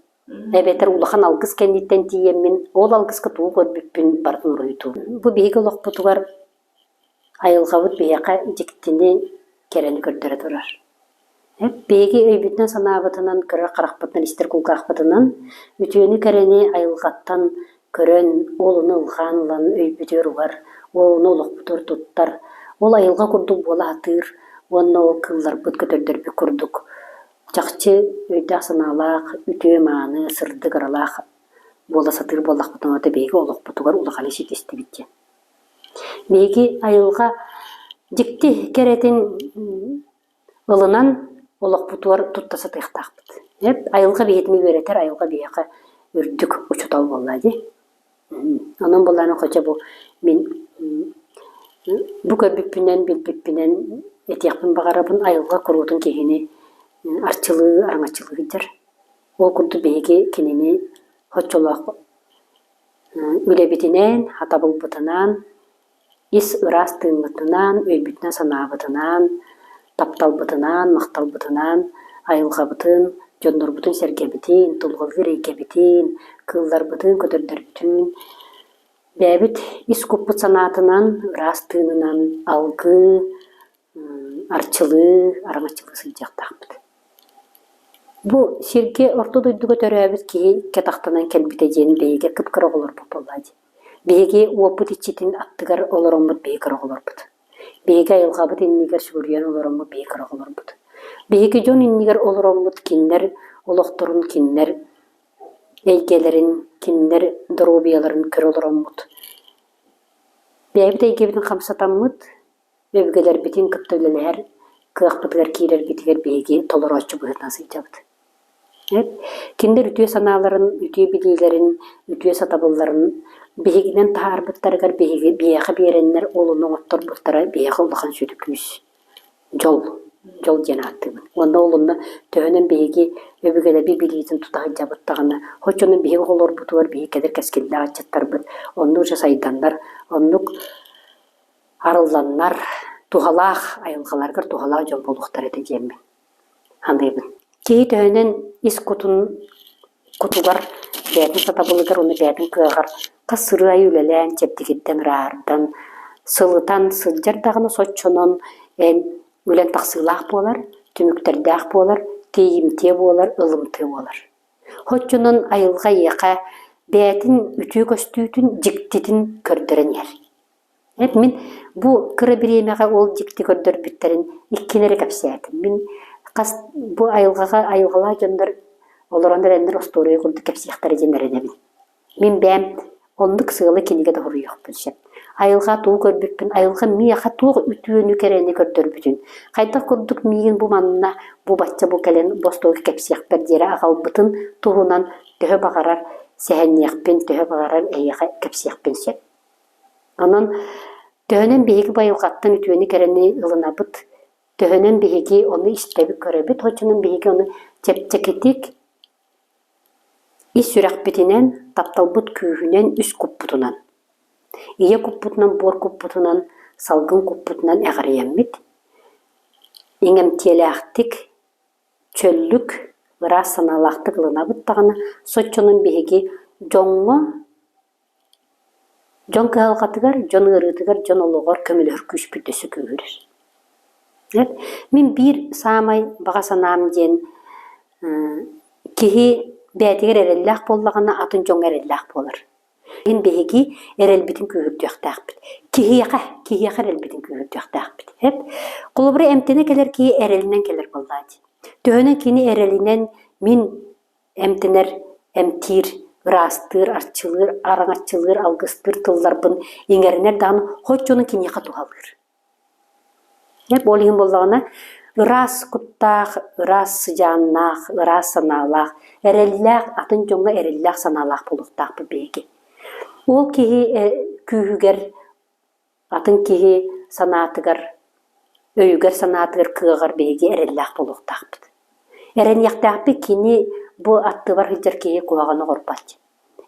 Speaker 2: Эбэтэр улахан алгыс кэнниттэн тиийэммин ол алгыска тугу көрбүппүн барытын уруһуйдуубун. Бу биһиги олохпутугар Айылҕабыт биһиэхэ дьиктини, кэрэни көрдөрө турар. Биһиги өйбүтүнэн-санаабытынан, көрөр харахпытынан, истэр кулгаахпытынан үтүөнү-кэрэни айылҕаттан көрөн, ол ону ылҕаан ылан өйбүтүгэр угар, ол ону олохпутугар туттар, ол айылҕа курдук буола сатыыр уонна ол кыылларбыт, көтөрдөрбүт курдук чахчы өйдөөх-санаалаах, үтүө-мааны, сырдык ыралаах буола сатыыр буоллахпытына, ото биһиги олохпутугар улаханы ситистибит диэн. Биһиги айылҕа дьикти кэрэтин ылынан олохпутугар тутта сатыахтаахпыт. Айылҕа биһигини үөрэтэр, айылҕа биһиэхэ үрдүк учуутал буолла дии. Онон буоллаҕына хочо бу мин бу көрбүппүнэн, билбиппинэн этиэхпин баҕарабын айылҕа куруутун киһини арчылыы, араҥаччылыы сылдьар. Ол курдук биһиги кинини оччолоох Үлэбитинэн, хатабылбытынан, ис ыраас тыыммытынан, өйбүтүнэн-санаабытынан, тапталбытынан, махталбытынан айылҕабытын, дьоннорбутун-сэргэбитин, тулалыыр эйгэбитин, кыылларбытын, көтөрдөрбүтүн бэйэбит ис куппут санаатынан, ыраас тыынынан алгыы, арчылыы, араҥаччылыы сылдьыахтаахпыт. Бу сиргэ орто дойдуга төрөөбүт киһи кэтэхтэнэн кэлбитэ диэн биһиги кып-кыра оҕолорбут буоллаа дии. Биһиги уоппут иччитин аттыгар олороммут биһиги кыра оҕолорбут. Биһиги айылҕабыт иннигэр сүгүрүйэн олороммут биһиги кыра оҕолорбут. Биһиги дьон иннигэр олороммут кинилэр олохторун, кинилэр эйгэлэрин, кинилэр доруобуйаларын көрө олороммут. Бэйэбит эйгэбитин хамсатаммыт, Өбүгэлэрбитин кытта үлэлэһэр кыахпытыгар киирэрбитигэр биһиги толорооччу быһыытынан сылдьабыт. Кинилэр үтүө санааларын, үтүө билиилэрин, үтүө сатабылларын биһигинэн таһаарбыттарыгар биһиги биһиэхэ биэрэннэр ол ону оҥотторбуттара биһиэхэ улахан сүдү күүс, дьол, дьол диэн ааттыыбын. Уонна ол онно төһөнөн биһиги өбүгэлэрбит билиитин тута сылдьабыт даҕаны, оччонон биһиги оҕолорбутугар биһиги кэлэр кэскиллээх ыччаттарбыт оннук уже сайданнар, оннук арылланнар, туһалаах айылҕаларыгар туһалаах дьон буолуохтара этэ диэммин саныыбын. Киһи төһөнөн ис кутун кутугар, бэйэтин сатабылыгар уонна бэйэтин кыаҕар хас сырыы аайы үлэлээн, чэбдигирдэн, ырааһырдан, сылытан сылдьар даҕаны соччонон эн үлэҥ тахсыылаах буолар, түмүктэрдээх буолар, тиийимтиэ буолар, ылымтыа буолар. Оччонон айылҕа эйиэхэ бэйэтин үтүө көстүүтүн, дьиктитин көрдөрөн иһэр. Эт мин бу кыра бириэмэҕэ ол дьикти көрдөрбүттэрин иккини эрэ кэпсээтим. Мин хас бу айылҕаҕа айылҕалаах дьоннор олорон эрэннэр остуоруйа курдук кэпсиэхтэрэ диэн эрэнэбин. Мин бэйэм оннук сыалы кинигэ да суруйуохпун сөп. Айылҕа тугу көрбүппүн, айылҕа миэхэ туох үтүөнү-кэрэни көрдөрбүтүн, хайдах курдук миигин бу манна, бу бачча бу кэлэн бу остуолга кэпсиэхпэр диэри аҕалбытын туһунан төһө баҕарар сэһэнниэхпин, төһө баҕарар эйиэхэ кэпсиэхпин сөп. Онон төһөнөн биһиги байылҕаттан үтүөнү-кэрэни ылынабыт, төһөнөн биһиги ону истэбит-көрөбүт, оччонон биһиги ону чэпчэкитик ис сүрэхпитинэн, тапталбыт күүһүнэн, үс куппутунан, ийэ куппутунан, буор куппутунан. салгын куппутунан эҕирийэммит, иҥэмтиэлээхтик, чөллүк, ыраас санаалаахтык ылынабыт даҕаны, соччонон биһиги дьоҥҥо Дьон кыһалҕатыгар, дьон ыарыытыгар, дьон олоҕор көмөлөһөр күүспүт өссө күүһүрэр. Мин биир саамай баҕа санаам диэн киһи бэйэтигэр эрэллээх буоллаҕына, атын дьоҥҥо эрэллээх буолар. Иһин биһиги эрэлбитин күүһүрдүөхтээхпит. Киһиэхэ, киһиэхэ эрэлбитин күүһүрдүөхтээхпит. Холобура, эмтэнэ кэлэр киһи эрэлинэн кэлэр буоллаа дии. Төһөнөн кини эрэлинэн мин Эмтэнэр, эмтиир, ыраастыыр, арчылыыр, араҥаччылыыр, алгыстыыр тылларбын иҥэринэр даҕаны хоччону киниэхэ туһалыыр. Ол иһин буоллаҕына, ыраас куттаах, ыраас сыдьааннаах, ыраас санаалаах, эрэллээх, атын дьоҥҥо эрэллээх санаалаах буолуохтаахпыт биһиги. Ол киһи күүһүгэр Атын киһи санаатыгар, өйүгэр-санаатыгар кыаҕар биһиги эрэллээх буолуохтаахпыт. Эрэниэхтээхпит кини бу аттыбар сылдьар киһи куһаҕаны оҥорбот.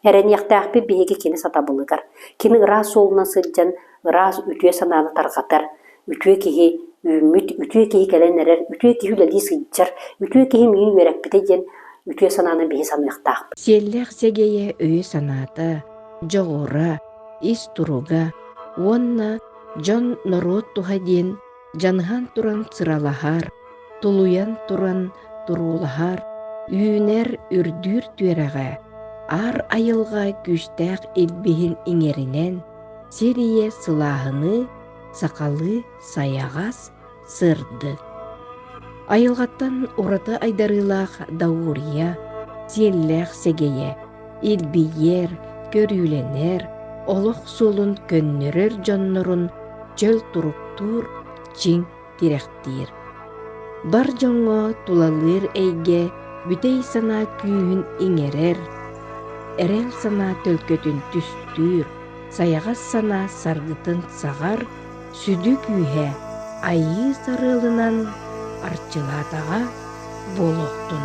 Speaker 2: Эрэниэхтээхпит биһиги кини сатабылыгар. Кини ыраас суолунан сылдьан ыраас үтүө санааны тарҕатар, үтүө киһи үүммүт, үтүө киһи кэлэн эрэр, үтүө киһи үлэлии сылдьар, үтүө киһи миигин үөрэппитэ диэн үтүө санааны биһи саныахтаахпыт.
Speaker 3: Сиэллээх сэгэйэ өйө-санаата, дьоҕура, ис туруга уонна дьон-норуот туһа диэн дьаныһан туран сыралаһар, тулуйан туран туруулаһар, үүнэр, үрдүүр түөрэҕэ аар айылҕа күүстээх илбиһин иҥэринэн сир ийэ сылааһыныы сахалыы сайаҕас, сырдык. Айылҕаттан ураты айдарыылаах Даурия, сиэллээх сэгэйэ, илбийэр, көрүүлэнэр, олох суолун көннөрөр дьоннорун чөл туруктуур, чиҥ тирэхтиир. Бар дьоҥҥо тулалыыр эйгэ бүтэй санаа күүһүн иҥэрэр, эрэл санаа төлкөтүн түстүүр, сайаҕас санаа саргытын саҕар сүдү күүһэ Айыы сарыалынан арчылаатаҕа буолуохтун.